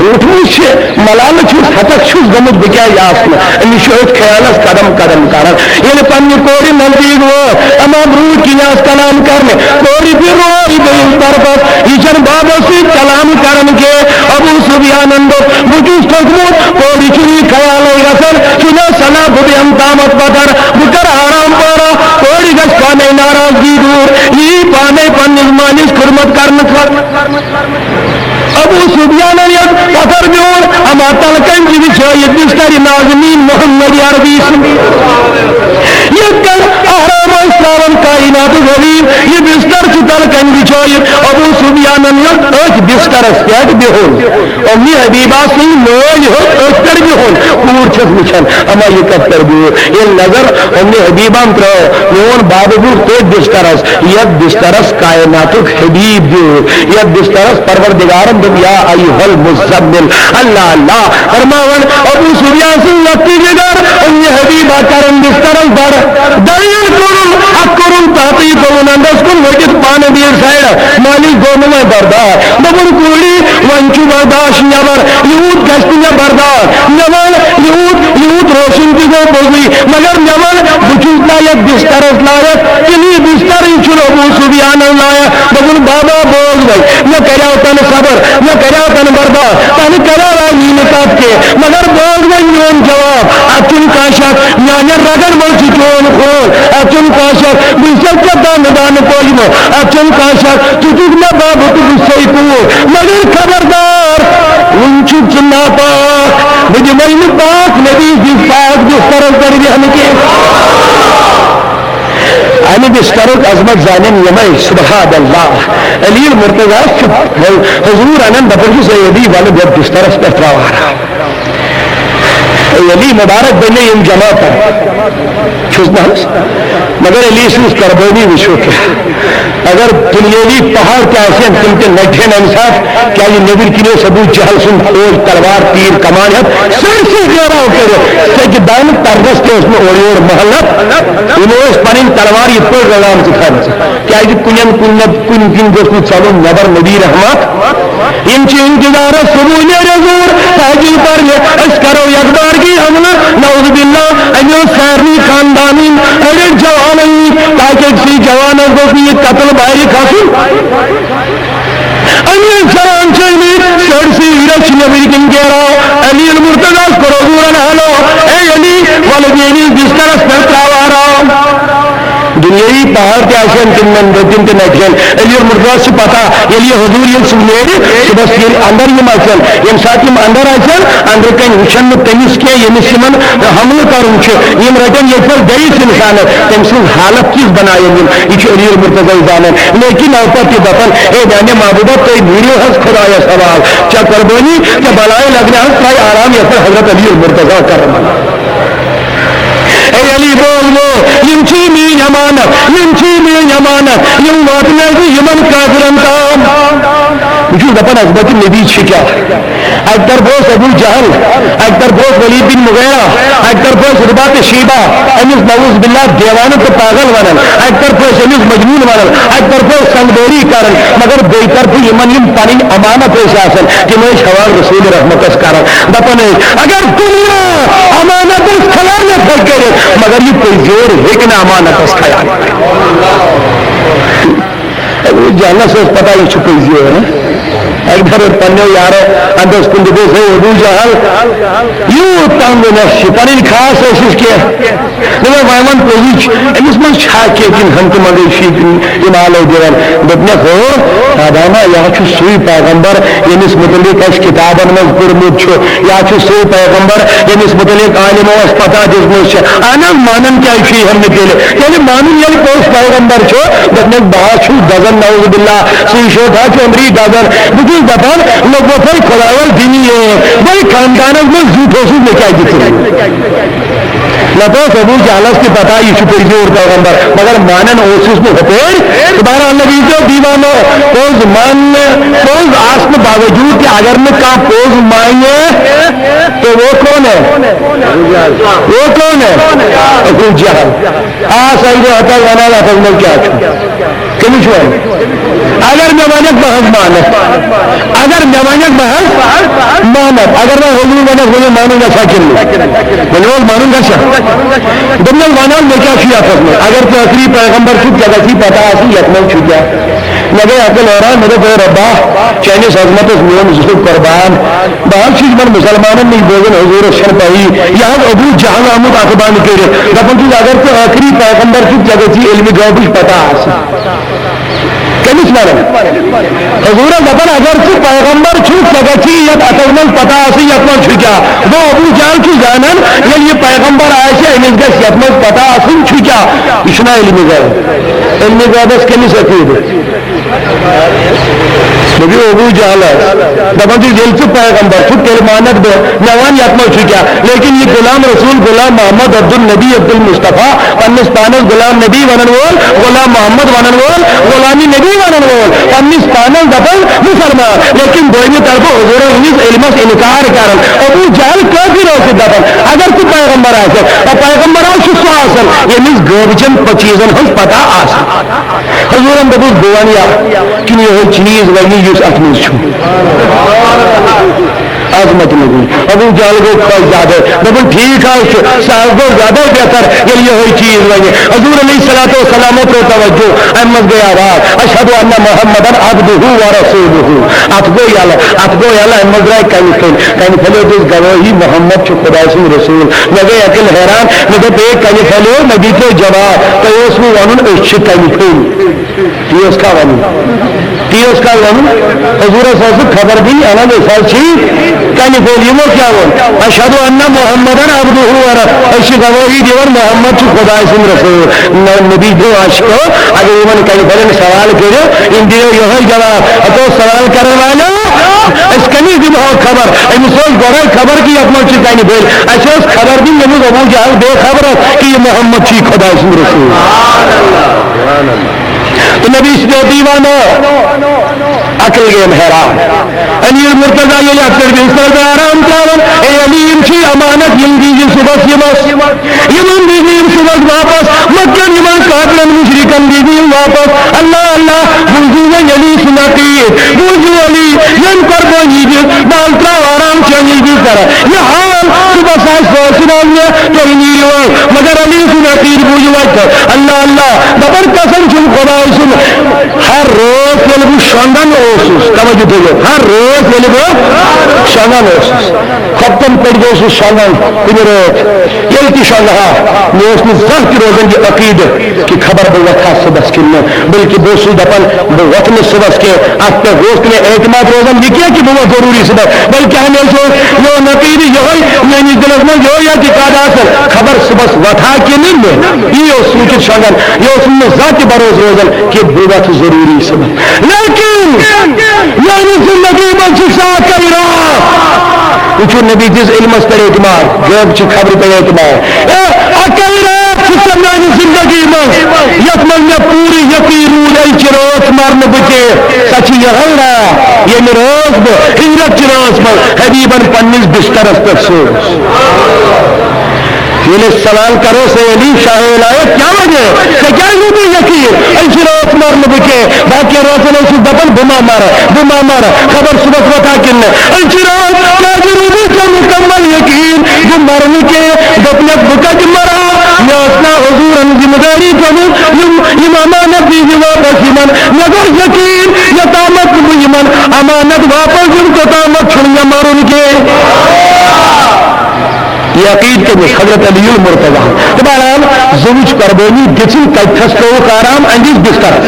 روٗٹمٕژ چھِ، ملالہٕ چھُس، ہتکھ چھُس گوٚمُت، بہٕ کیازِ آسہٕ نہٕ؟ أمِس چھُ أتھۍ خیالس قدم قدم کران۔ ییٚلہِ پننہِ کورِ نزدیٖک ووت، تمام روٗدۍ کِنۍ آس کلام کرنہِ، کورِ تہِ روے بیٚیِس طرفس۔ یہِ چھَنہٕ بابس سۭتۍ کلام کران کینٛہہ۔ ابو سفیانن دوٚپ، بہٕ چھُس تھوٚکمُت، کورِ چھُنہٕ یہِ خیالٕے گژھان، چھُنہ صلاح بہٕ بیٚہمہٕ تامتھ پتھر، بہٕ کرٕ آرام پارا، کورِ گژھِ پانے ناراضگی دوٗر، یہِ یی پانے پننِس مٲلِس خدمت کرنہٕ خٲطرٕ۔ ابو سفیانن ییٚلہِ پتھر بیوٗٹھ، اما تلہٕ کنہِ تہِ بچھٲیِتھ بستر نازنین محمد عربی سُنٛد۔ یتھ کٔنۍ اہرام ٲسۍ تراوان کائناتُک حبیب، یہِ بستر چھُ تلہٕ کنہِ بچھٲیِتھ۔ ابو سفیانن ییٚلہِ أتھۍ بسترس پٮ۪ٹھ بِہُن، اُمہِ حبیبہ سٕنٛدۍ مٲلۍ ہیوٚت أتھۍ پٮ۪ٹھ بِہُن۔ کوٗر چھَس وٕچھان، اما یہِ کتھ پٮ۪ٹھ بیوٗٹھ؟ ییٚلہِ نظر اُمہِ حبیبہ ہن ترٲو، میون بابہٕ بیوٗٹھ تٔتھۍ بسترس، یتھ بسترس کائناتُک حبیب بیوٗٹھ، یتھ بسترس پروردگارن دوٚپ، یا ایھا المزمل، اللہ اللہ فرماوان۔ ابو سفیان سٕنٛز لۄکٹی جگر اُمہِ حبیبہ کران بسترس بڑ، دلیل کوٚرُن، اتھ کوٚرُن تحقیق، گوٚوُن اندس کُن ؤٹِتھ پانہٕ بیٖٹھ سایڈس۔ مٲلِس گوٚو نہٕ وۄنۍ برداش، دوٚپُن، کوٗری، وۄنۍ چھُ برداش نٮ۪بر، یوٗت گژھِ نہٕ مےٚ برداش۔ مےٚ وَن، یوٗت، یوٗت روشن تہِ گوٚو بوزُے، مگر مےٚ وَن، بہٕ چھُس نا یَتھ بسترس لایق، کِنہٕ یہِ بسترٕے چھُنہٕ ابو سفیانس لایق؟ دوٚپُن، بابا، بوز وۄنۍ، مےٚ کریاو تَنہٕ صبر، مےٚ کریاو تَنہٕ برداش، تَنہٕ کریاو آے نہٕ کَتھ کینٛہہ، مگر بوز وۄنۍ میون جواب۔ اَتھ چھُنہٕ کانٛہہ شک، میانٮ۪ن رگن منٛز چھُ چون خوٗن، اَتھ چھُنہٕ کانٛہہ شک، بہٕ چھُسے ژےٚ دانہٕ دانہٕ پوشمُت، اَتھ چھُنہٕ کانٛہہ شک، ژٕ چھُکھ مےٚ بابہٕ تہٕ بہٕ چھُسے کوٗر، مگر خبردار، وُنہِ چھُکھ ژٕ ناپاک، بہٕ دِمے نہٕ پاک نبی سٕنٛدِس پاک بسترس پٮ۪ٹھ بیٚہنہٕ کینٛہہ۔ امہِ بسترُک عظمت زانن یِمے، سبحان اللہ۔ علی المرتضیٰ چھُ حضور انان، دپان چھُس، اے علی، ولہٕ بہٕ بسترس پٮ۪ٹھ تراو آرام۔ اے علی مبارک بنے یِم جماعتن۔ چھُس نہ حظ؟ مگر علی سٕنٛز قربٲنی وٕچھِو کیٛاہ۔ اگر دُنیٲوی پہاڑ تہِ آسن، تِم تہِ نٹہن امہِ ساتہٕ، کیٛازِ نیٚبٕرۍ کِنۍ اوس ابو جہل سُنٛد فوج تلوار تیٖر کمان ہٮ۪تھ سٲرسٕے گھیراو کٔرِتھ۔ سیٚکہِ دانہٕ ترنس تہِ اوس نہٕ اورٕ یور محلت۔ یِمو ٲسۍ پنٕنۍ تلوار یِتھ پٲٹھۍ رلامژٕ تھٲومٕژ، کیٛازِ کُنٮ۪ن کُنہِ نتہٕ کُنہِ کِنۍ گوٚژھ نہٕ ژلُن نٮ۪بر نبی رحمت۔ یِم چھِ انتظارس، صبح نیرِ حضور، تحجد پرنہِ، أسۍ کرو یکبارگی حملہٕ، نعوذ باللہ، أمۍ اوس سارنٕے خاندانٕے، أڑٮ۪ن جوانن نِش، تاکہِ أکسٕے جوانس گوٚژھ نہٕ یہِ قتل بارِ کھسُن۔ أمۍ ٲسۍ جوان چھِ أمِس سٲرسٕے ویٖرس چھِ نیٚبٕرۍ کِنۍ گیراو، علی المرتضیٰ ہس کوٚر حضورن حلو، اے علی، ولہٕ میٲنِس بسترس پٮ۪ٹھ تراو آرام۔ دُنیٲوی پہاڑ تہِ آسن، تِمن دٔدِن تہِ نٹہِ ہن۔ علی المرتضیٰ چھِ پتہ، ییٚلہِ یہِ حضور ییٚلہِ سُہ نیرِ، صُبحس ییٚلہِ اندر یِم آسن، ییٚمہِ ساتہٕ یِم اندر آسن، اندرٕ کنہِ وٕچھن نہٕ تٔمِس کینٛہہ، ییٚمِس یِمن حملہٕ کرُن چھُ، یِم رٹن ییٚتہِ پٮ۪ٹھ بیٚیِس انسانس، تٔمۍ سٕنٛز حالت کِژھ بناون یِم، یہِ چھُ علی المرتضیٰ زانان۔ لیکن اوپر تہِ دپان، اے میانہِ محبوبہ، تُہۍ نیٖرِو حظ خدایس حوال، ژےٚ قربٲنی، ژےٚ بلایہِ لگنہِ حظ ترٛایہِ آرام، یتھ پٮ۪ٹھ حضرت علی المرتضیٰ کرن۔ اے علی، بوز، بوز، یِم چھی میٲنۍ امانت، یِم چھی میٲنۍ امانت، یِم واتنٲے بہٕ یِمن کافرن تام۔ بہٕ چھُس دپان، عظمت نبی چھِ کیٛاہ؟ اکہِ طرفہٕ اوس ابو جہل، اکہِ طرفہٕ اوس ولید بن مغیرہ، اکہِ طرفہٕ اوس عتبہ تہٕ شیبہ، أمِس نعوذ باللہ دیوانہٕ تہٕ پاگل ونان، اکہِ طرفہٕ ٲسۍ أمِس مجنون ونان، اکہِ طرفہٕ ٲسۍ سنگدٲری کران، مگر بیٚیہِ طرفہٕ یِمن یِم پنٕنۍ امانت ٲسۍ آسان، تِم ٲسۍ حوالہٕ رسول رحمتس کران۔ دپان ٲسۍ، اگر دنیا امانتس خیانت ہیٚکہِ کٔرِتھ، مگر یہِ پٔزۍ یور ہیٚکہِ نہٕ امانتس خیانت کٔرِتھ۔ ابو جہلس ٲس پتہ، یہِ چھُ پٔزۍ یور۔ اکہِ دۄہ روٚٹ پننیو یارو اندس کُن، دوٚپُس، ہے ابو جہل، یوٗت تنگ نفس چھِ، پنٕنۍ خاص ٲسِس کینٛہہ۔ دوٚپُن، وۄنۍ وَن پوٚزُے چھُ، أمِس منٛز چھا کینٛہہ کِنہٕ ہنٛگتہٕ منٛگَے چھُ یہِ یِم آلو دِوان؟ دوٚپنَکھ، ہو، دادا ما، یہِ ہا چھُ سُے پیغمبر، ییٚمِس مُتعلِق اَسہِ کِتابَن منٛز پوٚرمُت چھُ، یہِ ہا چھُ سُے پیغمبر، ییٚمِس مُتعلِق عالمو اَسہِ پَتہ دِژمٕژ چھِ۔ اَہَن حظ، مانُن کیٛازِ چھُ یہِ ہٮ۪منہٕ تیٚلہِ؟ ییٚلہِ مانُن، ییٚلہِ پوٚز پیغمبر چھُ، دوٚپنَکھ، بہٕ ہا چھُس دَزان، نعوذ باللہ، سُے شوٹ ہا چھُ أنٛدری دَزان۔ بہٕ چھُس دَپان، لوٚگوُ تۄہہِ خۄدایَس دِنہِ یہِ؟ بٔے خاندانَس منٛز زیُٹھ اوسُس، مےٚ کیٛازِ دِژٕنہٕ؟ نتہٕ اوس ابو جہلس تہِ پتہ، یہِ چھُ پٔزیور پیغمبر، مگر مانان اوسُس نہٕ ہُپٲرۍ۔ تہٕ بہرحال، نبی تہِ اوس دیوانہٕ پوٚز ماننہٕ، پوٚز آسنہٕ باوجود تہِ، اگر نہٕ کانٛہہ پوٚز مانہِ، تو وہ کون ہے؟ وہ کون ہے؟ ابو جہل۔ آ، سا گوٚو ہتا ونان، اتھ منٛز کیٛاہ چھُ؟ کٔمِس چھُ وَنُن؟ اگر مےٚ وَنَکھ، بہٕ حظ مانَکھ۔ اگر مےٚ وَنَکھ، بہٕ حظ مانَکھ۔ اگر وۄنۍ حضوٗر وَنَکھ، وۄنۍ مانُن گژھِ ہا کِنہٕ نہٕ؟ وۄنۍ اوس مانُن گژھِ ہا۔ دوٚپمَس، وَن حظ، مےٚ کیٛاہ چھُ یَتھ منٛز؟ اگر ژٕ ٲخری پیغمبر چھُکھ، ژےٚ گژھی پَتہ آسٕنۍ، یَتھ منٛز چھُ کیٛاہ۔ مےٚ گٔے عقل حٲران، مےٚ دوٚپ، اے رۄبا، چٲنِس عظمتَس میون زُو قربان۔ بہٕ حظ چھُس یِمَن مُسلمانَن نِش بوزان، حضوٗرَس چھَنہٕ پَیی۔ یہِ حظ ابوٗ جہل آمُت اَتھٕ بنٛد کٔرِتھ، دَپان چھُس، اگر ژٕ ٲخری پیغمبر چھُکھ، ژےٚ گژھی علمِ غٲبٕچ پَتہ آسٕنۍ۔ کٔمِس وَنان؟ حضوٗرَس دَپان، اگر ژٕ پیغمبر چھُکھ، ژےٚ گژھی یَتھ اَتھَس منٛز پَتہ آسٕنۍ، یَتھ منٛز چھُ کیٛاہ۔ گوٚو، ابوٗ جہل چھُ زانان، ییٚلہِ یہِ پیغمبر آسہِ، أمِس گژھِ یَتھ منٛز پَتہ آسٕنۍ چھُ کیٛاہ۔ یہِ چھُنہ علمِ غٲب۔ علمِ غٲبَس کٔمِس عقیٖدٕ؟ نبی ابوٗ جہلَس۔ دَپان چھُ، ییٚلہِ ژٕ پیغمبر چھُکھ، تیٚلہِ مانَکھ بہٕ۔ مےٚ وَن یَتھ منٛز چھُ کیٛاہ۔ لیکن یہِ غلام رسول، غلام محمد عبدالنبی عبدالمصطفیٰ، پننِس پانس غلام نبی ونن وول، غلام محمد ونن وول، غلام نبی ونن وول، پننِس پانس دپان مسلمان، لیکن دویمہِ طرفہٕ حضورن ہٕنٛدِس علمس انکار کران۔ ابو جہل کٲفر اوس یہِ دپان، اگر ژٕ پیغمبر آسکھ، تہٕ پیغمبر حظ چھُ سُہ آسان، ییٚمِس غٲبہٕ چٮ۪ن چیٖزن ہٕنٛز پتہ آسہِ۔ حضورن دوٚپُس، بہٕ ونہٕ یا کِنہٕ یِہوٚے چیٖز ونہِ یُس اتھ منٛز چھُ؟ عظمت نبی۔ ابو جہل گوٚو خۄش زیادٕ، دوٚپُن، ٹھیٖک حظ چھُ، سُہ حظ گوٚو زیادَے بہتر، ییٚلہِ یِہوٚے چیٖز وَنہِ۔ حضور علیہ الصلوۃ والسلامو ترٛوو توجہ، اَمہِ منٛز گٔے آواز، اشہد ان محمدن عبدہ و رسولہ۔ اَتھ گوٚو یَلہٕ، اَتھ گوٚو یَلہٕ، اَمہِ منٛز درٛاے کَنہِ پھٔلۍ، کَنہِ پھٔلیو دِژ گوٲہی، محمد چھُ خۄداے سُنٛد رسول۔ مےٚ گٔے عقل حیران، مےٚ دوٚپ، ہے کَنہِ پھٔلیو، نبی ترٛوو جواب، تۄہہِ اوسوٕ وَنُن أسۍ چھِ کَنہِ پھٔلۍ۔ تی اوس کانٛہہ وَنُن۔ تی اوس کانٛہہ وَنُن۔ حضوٗرَس ٲس نہٕ خبر دِنۍ، اَہَن حظ، أسۍ حظ چھِ کَنہِ پھٔلۍ۔ یِمو کیٛاہ ووٚن؟ اشہد ان محمدن عبدہ و رسولہ۔ أسۍ چھِ گوٲہی دِوان محمد چھُ خۄداے سُنٛد رسول۔ نہ، نبی گوٚو عاشقو، اگر یِمَن کَنہِ پھٔلٮ۪ن سوال کٔرِو، یِم دِیو یِہوٚے جواب، ہتو سوال کَرَن والیو، أسۍ کٔمِس دِمہو خبر؟ أمِس اوس گۄڈَے خبر کہِ یَتھ منٛز چھِ کَنہِ پھٔلۍ۔ اَسہِ ٲس خبر دِنۍ، ییٚمِس ابو جہل بے خبر اوس کہِ یہِ محمد چھُ خۄداے سُنٛد رسول۔ تہٕ نبی چھِ تیٚلہِ دیوانہٕ، عقل گٔیم حیران۔ امیر مرتضی ییٚلہِ اتھ پٮ۪ٹھ بستر تہٕ آرام تراوان، اے علی، یِم چھِ امانت، یِم دیٖزِ صُبحس یِمس، یِمن دیٖزِ یِم صُبحس واپس، مکن یِمن کافرن مشرکن دیٖزِ یِم واپس۔ اللہ اللہ، بوٗزِو وۄنۍ علی سُنٛد عقیٖد، بوٗزِو علی، ییٚمۍ قربٲنی دِژ، بہٕ حظ تراو آرام چٲنِس بسترس۔ یہِ حال صُبحس آسہِ سُہ ٲسِن حظ مےٚ، تُہۍ نیٖرِو حظ۔ مگر علی سُنٛد عقیٖد بوٗزِو اَتہِ۔ اللہ اللہ، دَپان قسم چھُم خۄداے سُنٛد، ہر رٲژ ییٚلہِ بہٕ شۄنٛگان اوسُس، توجہ تھٲیِو، ہر رٲژ ییٚلہِ بہٕ شۄنٛگان اوسُس، خۄفتن پٮ۪ٹھ گوٚو سُہ شۄنٛگان کُنہِ رٲژ، ییٚلہِ تہِ شۄنٛگہٕ ہا، مےٚ اوس نہٕ زانٛہہ تہِ روزان یہِ عقیٖدٕ کہِ خبر بہٕ وۄتھٕ ہا صُبحس کِنہٕ نہٕ، بلکہِ بہٕ اوسُس دَپان، بہٕ وۄتھٕ نہٕ صُبحس کینٛہہ۔ اَتھ پٮ۪ٹھ اوس نہٕ مےٚ اعتماد روزان یہِ کینٛہہ کہِ بہٕ وۄتھٕ ضروٗری صُبحس، بلکہِ ہمیشہِ اوس میون عقیٖدٕ یِہوٚے، میٲنِس دِلس منٛز یِہوٚے اعتقاد آسان، خبر صُبحس وۄتھٕ ہا کِنہٕ نہٕ۔ یی اوس سوٗنٛچِتھ شۄنٛگان، یہِ اوس نہٕ مےٚ زانٛہہ تہِ بروسہٕ روزان کہِ بہٕ وۄتھٕ ضروٗری صُبحس۔ لیکن میانہِ زندگی منٛز چھِ سۄ اکٕے راتھ۔ وٕچھِو، نبی دِژ علمس پٮ۪ٹھ اعتماد، غٲب چہِ خبرِ پٮ۪ٹھ اعتماد۔ اے، اکٕے راتھ چھِ سۄ میانہِ زندگی منٛز، یتھ منٛز مےٚ پوٗرٕ یقین روٗد، أمۍ چھِ رٲژ مرنہٕ بہٕ تہِ۔ سۄ چھِ یِہوٚے راتھ، ییٚمہِ رٲژ بہٕ ہجرت چہِ رٲژ منٛز حبیبن پننِس بسترس پٮ۪ٹھ سوز۔ ییٚلہِ أسۍ سوال کرو، سے علی شاہ ولایت کیٛاہ وجہ؟ ژےٚ کیٛازِ گوٚو نہٕ یقین؟ أسۍ چھِ رٲژ مرنہٕ بہٕ کینٛہہ، باقین رٲژن ٲسِس دپان، بہٕ ما مرٕ، بہٕ ما مرٕ، خبر صُبحس وۄتھا کِنہٕ نہٕ؟ أسۍ چھِ رٲژ، کیٛازِ روٗدُے ژےٚ مُکمل یقین بہٕ مرٕ نہٕ کینٛہہ؟ دوٚپنکھ، بہٕ کتہِ مرٕ ہا؟ مےٚ ٲس نا حضوٗرن ذمہٕ دٲری تھٲومٕژ، یِم، یِم امانت دیٖزِ واپس یِمن۔ مےٚ گوٚو یقین، یوٚتامتھ نہٕ بہٕ یِمن امانت واپس دِمہٕ، توٚتامتھ چھُنہٕ مےٚ مرُن کینٛہہ۔ یہِ عقیٖد کٔمِس؟ حضرت علی المرتضیٰ۔ تہٕ بہرحال، زوٗچ قربٲنی دِژٕن، تَتہِ تھَس ترٛووُکھ آرام أہنٛدِس بسترس۔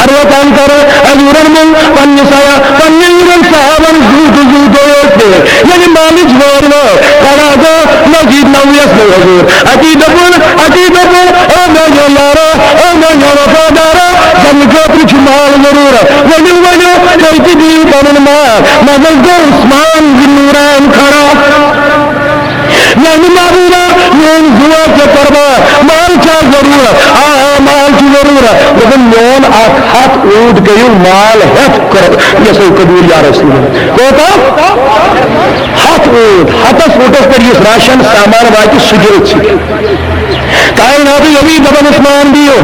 اروت انکر حضورن مل پننہِ سیا-، پننہِ یِمن صحابن زوٗ تہٕ زوٗ دویوس پٮ۪ٹھ، ییٚلہِ مالِچ وٲر وٲر، پگاہ گوٚو مسجد نبویس منٛز حضور۔ اتی دوٚپُن، اتی دوٚپُن، او میانیو یارو، او میانیو وفادارو، زن خٲطرٕ چھُ مال ضروٗرت۔ ؤنِو، ؤنِو، تُہۍ تہِ دِیِو پنُن مال۔ مےٚ منٛز گوٚو عثمان بن نوران کھڑا۔ میانہِ محبوبہ، زُوا ژےٚ قۄربان، مال چھا ضروٗرت؟ آ، آ، مال چھُ ضروٗرت۔ دوٚپُن، میون اکھ ہتھ اوٗنٹ کٔرِو مال ہٮ۪تھ قۄر-، یہِ ہسا قبوٗل یا رسول اللہ۔ کوتاہ؟ ہتھ اوٗنٹ۔ ہتس اوٗنٹس پٮ۪ٹھ یُس راشن سامان واتہِ، سُہ دِیو ژٕ۔ کائنات یوی دپان عثمان دیو،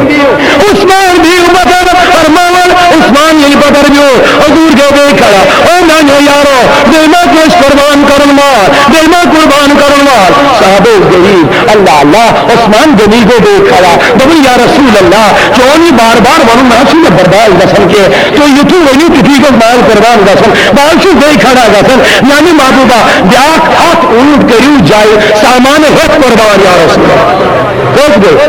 عثمان دیو بدر، فرماوان عثمان ییٚلہِ بدر دیو، حضور گوٚو بیٚیہِ کھڑا، او میانیو یارو، بیٚیہِ ما کٲنٛسہِ قربان کرُن مال، بیٚیہِ ما قربان کرُن مال؟ صحابہ ٲسۍ غریب، اللہ اللہ، عثمان غنی گوٚو بیٚیہِ کھڑا، دوٚپُن یا رسول اللہ، چون یہِ بار بار ونُن نہ چھُ مےٚ برداشت گژھان کینٛہہ، تُہۍ یُتھُے ؤنِو تِتھُے گوٚژھ مال قربان گژھُن، بہٕ حظ چھُس بیٚیہِ کھڑا گژھان، میانہِ محبوبہ، بیاکھ ہتھ اوٗنٹ کٔرِو جایہِ سامان ہیٚتھ قربان یا رسول اللہ۔ کٔژ گٔے؟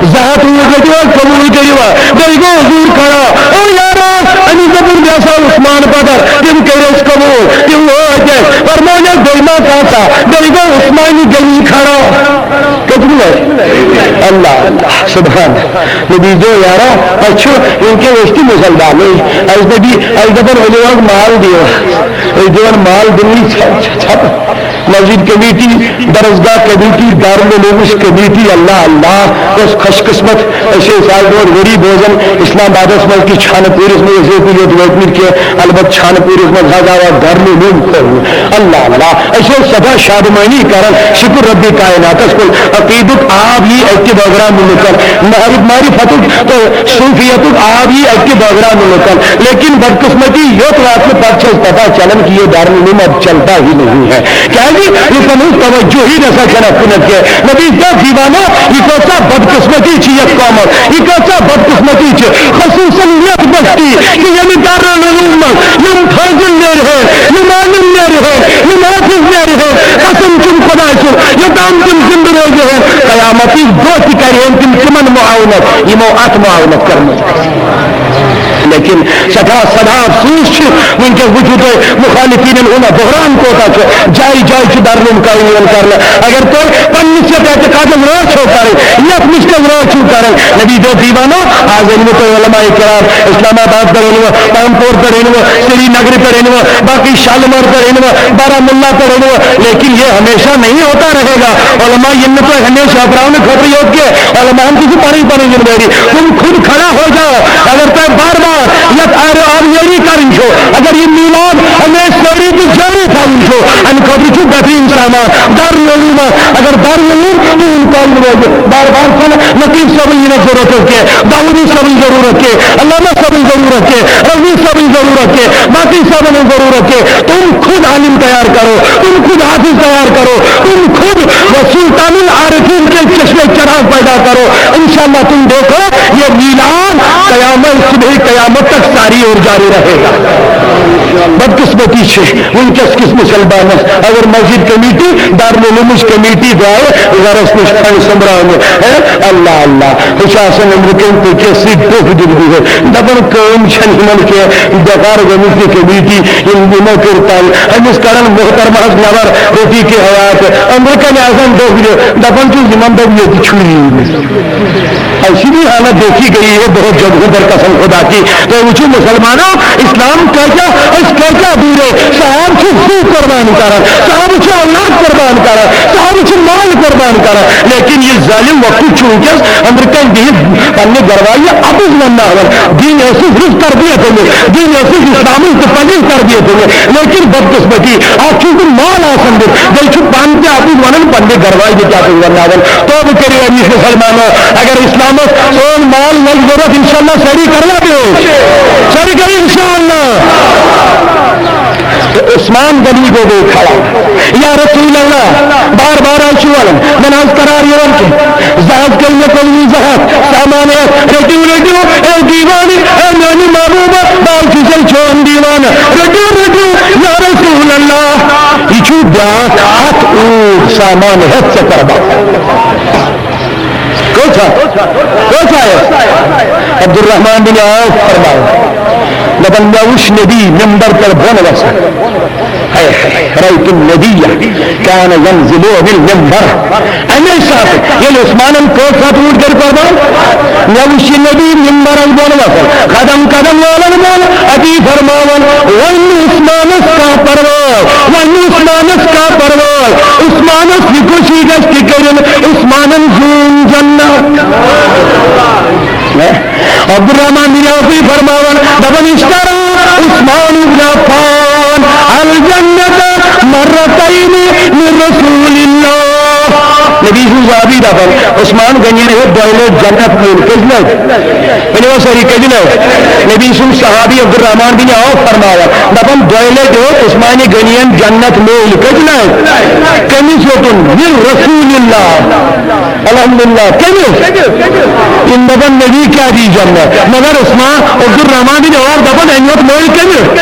زٕ ہتھ اوٗنٹ رٔٹِو حظ، قبوٗل کٔرِو حظ۔ بیٚیہِ گوٚو حضوٗر کھڑا۔ او یارو، أمِس دوٚپُن، بیٚیہِ ہسا عثمان بدر، تِم کٔرۍ اَسہِ قبوٗل، تِم وٲتۍ اَسہِ۔ فرموونَس، بیٚیہِ ما کانٛہہ؟ بیٚیہِ گوٚو عثمان غنی کھڑا۔ کٔژ گوٚو؟ اللہ، اللہ، سبحان۔ نبی جو یارو، اَسہِ چھُ وٕنکٮ۪ن أسۍ تہِ مُسلمانٕے۔ اَسہِ دَپہِ، اَسہِ دَپَن، ؤلِو حظ مال دِیِو۔ أسۍ دِوان مال دِنٕے ژھۄپہٕ۔ مسجد کمیٹی، درسگاہ کمیٹی، دارالعلومٕچ کمیٹی، اللہ اللہ، کۄس خوش قسمت۔ أسۍ ٲسۍ آز برونٛٹھ ؤری بوزان، اسلام آبادس منٛز تہِ چھانہٕ پوٗرِس منٛز ٲسۍ أسۍ یوت وٲتمٕتۍ کینٛہہ، البتہٕ چھانہٕ پوٗرِس منٛز حظ آو اکھ دارالعلوم کھولنہٕ۔ اللہ اللہ، أسۍ ٲسۍ سدا شادمٲنی کران، شُکر ربِ کائناتس کُن۔ عقیدُک آب یی اَتہِ تہِ بٲگراونہٕ لُکن، معرف-، معرفتُک تہٕ صوفیتُک آب یی اَتہِ تہِ بٲگراونہٕ لُکن، لیکن بدقسمتی یوت واتنہٕ پتہٕ چھِ اَسہِ پتہ چلان کہ یہ دارالعلوم اب چلتا ہی نہیں ہے۔ کیازِ لُکن ہُنٛد توجہ ہی نسا چھُنہٕ اَتھ کُنتھ کینٛہہ۔ نبی کیٛاہ دیوانو، یہِ کۭژاہ بدقسمتی چھِ یَتھ قومس، یہِ کۭژاہ بدقسمتی چھِ، خصوصاً یَتھ بستی کہ ییٚمہِ دارالعلوم منٛز یِم فاضل نیرِ ہے، یِم عالم نیرِ ہے، یِم حافظ نیرِ ہے، قسم چھُم خۄداے سُنٛد، یوٚتام تِم زِندٕ روزِ ہے، قیامتٕکۍ دۄہ تہِ کرِ ہے تِم تِمن معاونت، یِمو اَتھ معاونت کٔرمٕژ۔ لیکن سٮ۪ٹھاہ سدا افسوس چھُ، وٕنکیٚس وٕچھِو تُہۍ مخالفینن ہُنٛد بحران کوتاہ چھُ، جایہِ جایہِ چھُ دارالعلوم قٲیِم یِوان کرنہٕ۔ اگر تُہۍ پننِس یتھ اعتقادس رٲچھ چھِو کرٕنۍ، یتھ مشکس رٲچھ چھِو کرٕنۍ، نبی دیو دیوانو، آز أنِو تُہۍ علماء کرام، اسلام آباد پٮ۪ٹھ أنِو، پامپور پٮ۪ٹھ أنِو، سری نگر پٮ۪ٹھ أنِو، باقی شالمار پٮ۪ٹھ أنِو، بارہمولہ پٮ۪ٹھ أنِو، لیکن یہ ہمیشہ نہیں ہوتا رہے گا۔ علماء یِن نہٕ تۄہہِ ہمیشہ پراونہٕ خٲطرٕ یوت کینٛہہ، علماء ہن تہِ چھِ پنٕنۍ پنٕنۍ ذمہ دٲری۔ تُم خود کھڑا ہو جاؤ۔ اگر تۄہہِ بار بار یتھ آرِ آبیٲری کرٕنۍ چھو، اگر یہِ میلاد ہمیشہ سٲری تہٕ جٲری تھاوُن چھو، امہِ خٲطرٕ چھُ بہترین سامان دارالعلوم۔ اگر دارالعلوم تُہُنٛد قٲیِم روزِ، بار بار چھَنہٕ نقیب صٲبٕنۍ یِنَس ضروٗرت کینٛہہ، داوودی صٲبٕنۍ ضروٗرت کینٛہہ، علامہ صٲبٕنۍ ضروٗرت کینٛہہ، رضوی صٲبٕنۍ ضروٗرت کینٛہہ، باقی صٲبن ہٕنٛز ضروٗرت کینٛہہ۔ تُم خود عالم تیار کرو، تُم خود حافظ تیار کرو، تُم خود سلطان العارفین کے چشمے چراغ پیدا کرو۔ انشاءاللہ تم دیکھو، یہ میلاد قیامت، صبح قیامت تک ساری اور جاری رہے گا۔ بدقسمتی چھِ وٕنکیٚس کِس مُسلمانس، اگر مسجد کمیٹی، دارالعلومٕچ کمیٹی درٛایہِ گرس نِش پھلہِ سوٚمبراونہِ، ہے، اللہ اللہ، ہُہ چھُ آسان أنٛدرٕ کَنۍ پٔکِتھ سۭتۍ ٹوٚپھ دِتھ بِہِتھ، دَپان کٲم چھَنہٕ یِمن کینٛہہ، بیکار گٔمٕژ یہِ کمیٹی، یِم یِمو کٔر تنگ، أمِس کڑان محترمہس نٮ۪بر رفیق حیات، أنٛدرٕ کَنۍ آسان ٹوٚپھ دِتھ، دَپان چھُس یِمن دوٚپ ییٚتہِ چھُ یی نہٕ۔ ایسی بھی حالت دیکھی گئی ہے بہت جگہوں پر قسم خدا کی۔ تُہۍ وٕچھِو مُسلمانو، اسلام کۭتیٛاہ، أسۍ کۭتیٛاہ دوٗرے، صحابہٕ چھِ زُو قۄربان کران، صحابہٕ چھِ اولاد قۄربان کران، صحابہٕ چھِ مال قۄربان کران، لیکن یہِ ظٲلِم وقتُک چھُ وٕنکیٚس أنٛدرٕ کَنۍ بِہِتھ پننہِ گرٕ والہِ اَپُز ونناوان۔ دِنۍ ٲسٕس رٕژ تربیت أمِس، دِنۍ ٲسٕس اسلامٕچ تہٕ پنٕنۍ تربیت أمِس، لیکن بدقسمتی اکھ چھُ سُہ مال آسان دیُن، بیٚیہِ چھُ پانہٕ تہِ اَپُز وَنان، پننہِ گرٕ والہِ تہِ اَپُز وَنناوان۔ توبہٕ کٔرِو أمِس مُسلمانو، اگر اسلامس سون مال لگہِ ضروٗرت، انشاءاللہ سٲری کروا پیش، سٲری کرو انشاءاللہ۔ تہٕ عثمان غنی گوٚو بیٚیہِ کھڑا، یا رسول اللہ، بار بار حظ چھُ وَنان، مےٚ نہ حظ قرار یِوان کینٛہہ، زٕ حظ کٔرۍ مےٚ قبوٗل، زٕ حظ سامان ہٮ۪تھ، رٔٹِو رٔٹِو، اے دیوانہٕ، اے میٛانہِ محبوٗبہ، بہٕ حظ چھُسے چون دیوانہٕ، رٔٹِو رٔٹِو، یا رسول اللہ۔ یہِ چھُ بیٛاکھ ہَتھ اوٗنٹ سامان ہٮ۪تھ ژےٚ قربان۔ کۭژاہ؟ کۭژاہ ٲس؟ عبدالرحمان بن عوف فرماوان، دَپان، مےٚ وُچھ نبی ممبر پٮ۪ٹھ بۄن وَسان۔ ہاے ہاے، رأیت النبی کان ینزل عن المنبر۔ اَمے ساتہٕ ییٚلہِ عثمانن کٔر ستھ اوٗنٹۍ کٔرۍ قۄربان، مےٚ وُچھ یہِ نبی ممبرس بۄن وَسان، قدم قدم والن بۄن، اَتی فرماوان، وۄنۍ نہٕ عثمانس کانٛہہ پرواہ، وۄنۍ نہٕ عثمانس کانٛہہ پرواہ۔ عثمانس یہ کُشی گژھِ تہِ کٔرِن، عثمانن زیوٗن جنت۔ عبدالرحمان بن عوفی فرماوان، دپان، اشترى عثمان بن عفان الجنة مرتين من رسول الله۔ نبی سُنٛد صحابی دپان، عثمان غنی ہے دۄیہِ لٹہِ جنت مٔلۍ، کٔژِ لٹہِ؟ ؤنِو حظ سٲری، کٔژِ لٹہِ؟ نبی سُنٛد صحابی عبدالرحمان بن عوف فرماوان، دپان، دۄیہِ لٹہِ اوس عثمان غنین جنت مٔلۍ، کٔژِ لٹہِ؟ کٔمِس یوتُن؟ من رسول اللہ۔ الحمدللہ، کٔمِس؟ یِم دپان، نبی کیٛاہ دی جنت؟ مگر عثمان، عبدالرحمان بن عوف دپان، أمۍ یوت مٔلۍ کٔمِس؟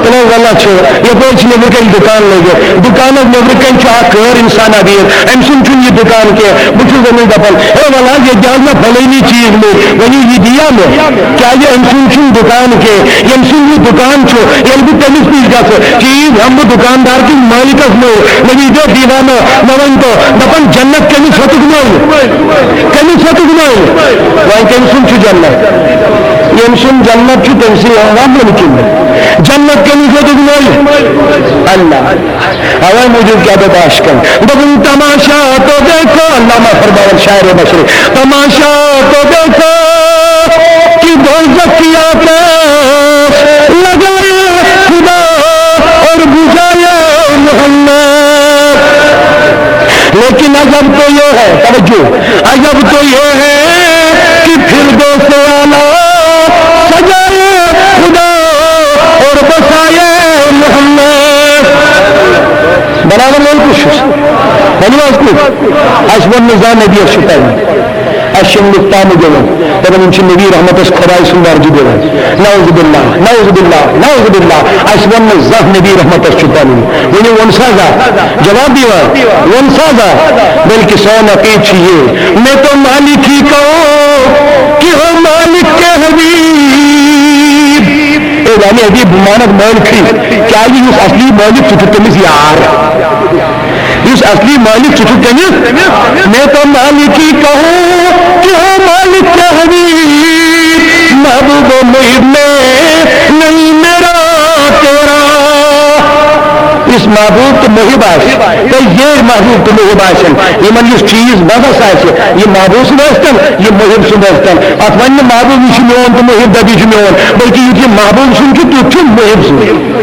تِمو وَلہ چھُ، یَپٲرۍ چھِ نیٚبرٕ کَنۍ دُکان لٲگِتھ۔ دُکانَس نیٚبرٕ کَنۍ چھُ اَکھ کٲر اِنسان اَبیٖر۔ أمۍ سُنٛد چھُنہٕ یہِ دُکان کینٛہہ۔ بہٕ چھُس أمِس دَپان، ہے وَلہٕ حظ، ییٚتہِ حظ مےٚ فَلٲنی چیٖز لوٚگ، ؤنِو یہِ دِیا مےٚ؟ کیٛازِ أمۍ سُنٛد چھُنہٕ دُکان کینٛہہ۔ ییٚمۍ سُنٛد یہِ دُکان چھُ، ییٚلہِ بہٕ تٔمِس نِش گژھٕ، چیٖز ہٮ۪مہٕ بہٕ دُکاندار کِس مٲلِکَس مٔلۍ۔ نبی دیو دیوانہٕ، مےٚ ؤنۍ تو، دَپان، جنت کٔمِس ہیوٚتُکھ مٔلۍ؟ کٔمِس ہیوٚتُکھ مٔلۍ؟ وۄنۍ کٔمۍ سُنٛد چھُ جنت؟ ییٚمۍ سُنٛد جنت چھُ، تٔمۍ سٕے آو مُمکِن۔ جنت کٔمِس ہیوٚتُکھ مٔلۍ؟ اللہ۔ اوے موٗجوٗب کیٛاہ دوٚپ عاشقن؟ دوٚپُن، تماشا تو دیکھو، علامہ فرماوان، شاعر مشرق، تماشا تو دیکھو کہ دوزخ کی آتش لگائے خدا اور بجھائے محمد۔ لیکن عجب تو یہ ہے، توجہ، عجب تو یہ ہے کہ فردوس اعلیٰ سجائے خدا اور بسائے محمد۔ بناون وول کُس چھُس؟ ؤنِو حظ کُس؟ اَسہِ ووٚن نہٕ زانٛہہ نبیَس چھُ تَمہِ۔ اَسہِ چھِ یِم لُکھ تامہٕ دِوان، دَپان یِم چھِ نبی رحمتس خۄداے سُنٛد درجہٕ دِوان۔ نعوذ باللہ، نعوذ باللہ، نعوذ باللہ۔ اَسہِ ووٚن نہٕ زانٛہہ نبی رحمتس چھُ تَمہِ۔ ؤنِو ووٚن سا زانٛہہ؟ جواب دِیِو۔ ووٚن سا زانٛہہ؟ بلکہ سون عقید چھُ یہِ، میں تو مالک ہی کہوں کہ ہو مالک کے حبیب۔ اے یعنی حبیب، بہٕ مانکھ مٲلکٕے، کیٛازِ یُس اصلی مٲلِک چھُ، چھُ تٔمِس یار۔ یُس اصلی مٲلِک چھُ، چھُ تٔمِس۔ میں تو مالک ہی کہوں کہ ہو مالک کے حبیب، محبوب و محب میں نہیں میرا تیرا۔ یُس محبوب تہٕ محب آسہِ، تہٕ یہِ محبوب تہٕ محب آسن، یِمن یُس چیٖز وَزس آسہِ، یہِ محبوب سُنٛد ٲسۍتن، یہِ محب سُنٛد ٲسۍتن، اَتھ وَنہِ نہٕ محبوب یہِ چھُ میون تہٕ محب دَپہِ یہِ چھُ میون، بلکہِ یُس یہِ محبوب سُنٛد چھُ، تیُتھ چھُ محب سُنٛد۔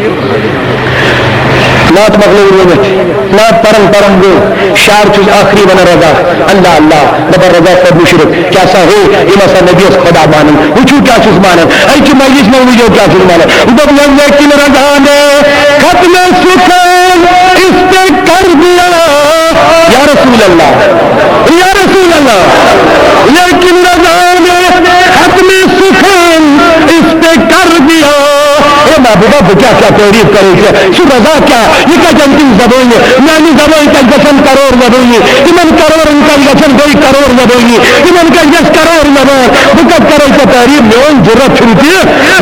نعت مۄکلٲو ؤنِتھ، نعت پران پران گوٚو شعر چھُس ٲخری وَنان رضا، اللہ اللہ، دَپان رضا صٲب مُشرِک، کیٛاہ سا ہے، یِم ہسا نبیَس خۄدا مانان، وٕچھِو کیٛاہ چھُس مانان، أزۍ چھِ مجلس منٛز وٕچھو کیٛاہ چھُس مانان۔ دوٚپ، ییٚلہِ کِنہٕ رضا نے ختم سخن اس پہ کر دیا، یا رسول اللہ، یا رسول اللہ، لیکن رضا نے ختم سخن اس پہ کر دیا۔ اے محبوبہ، بہٕ کیٛاہ کیٛاہ تعریف کرو ژےٚ؟ سُہ رضا کیٛاہ؟ یہِ کَتہِ اَنہِ تِم زبٲنہِ؟ میٛانہِ زبٲنۍ کَتہِ گژھن کرور زبٲنی؟ تِمن کرورن کَتہِ گژھن بیٚیہِ کرور زبٲنی؟ تِمن کَتہِ گژھِ کرور زبان؟ بہٕ کَتہِ کرو ژےٚ تعریف؟ میون جُرت چھُنہٕ تہِ۔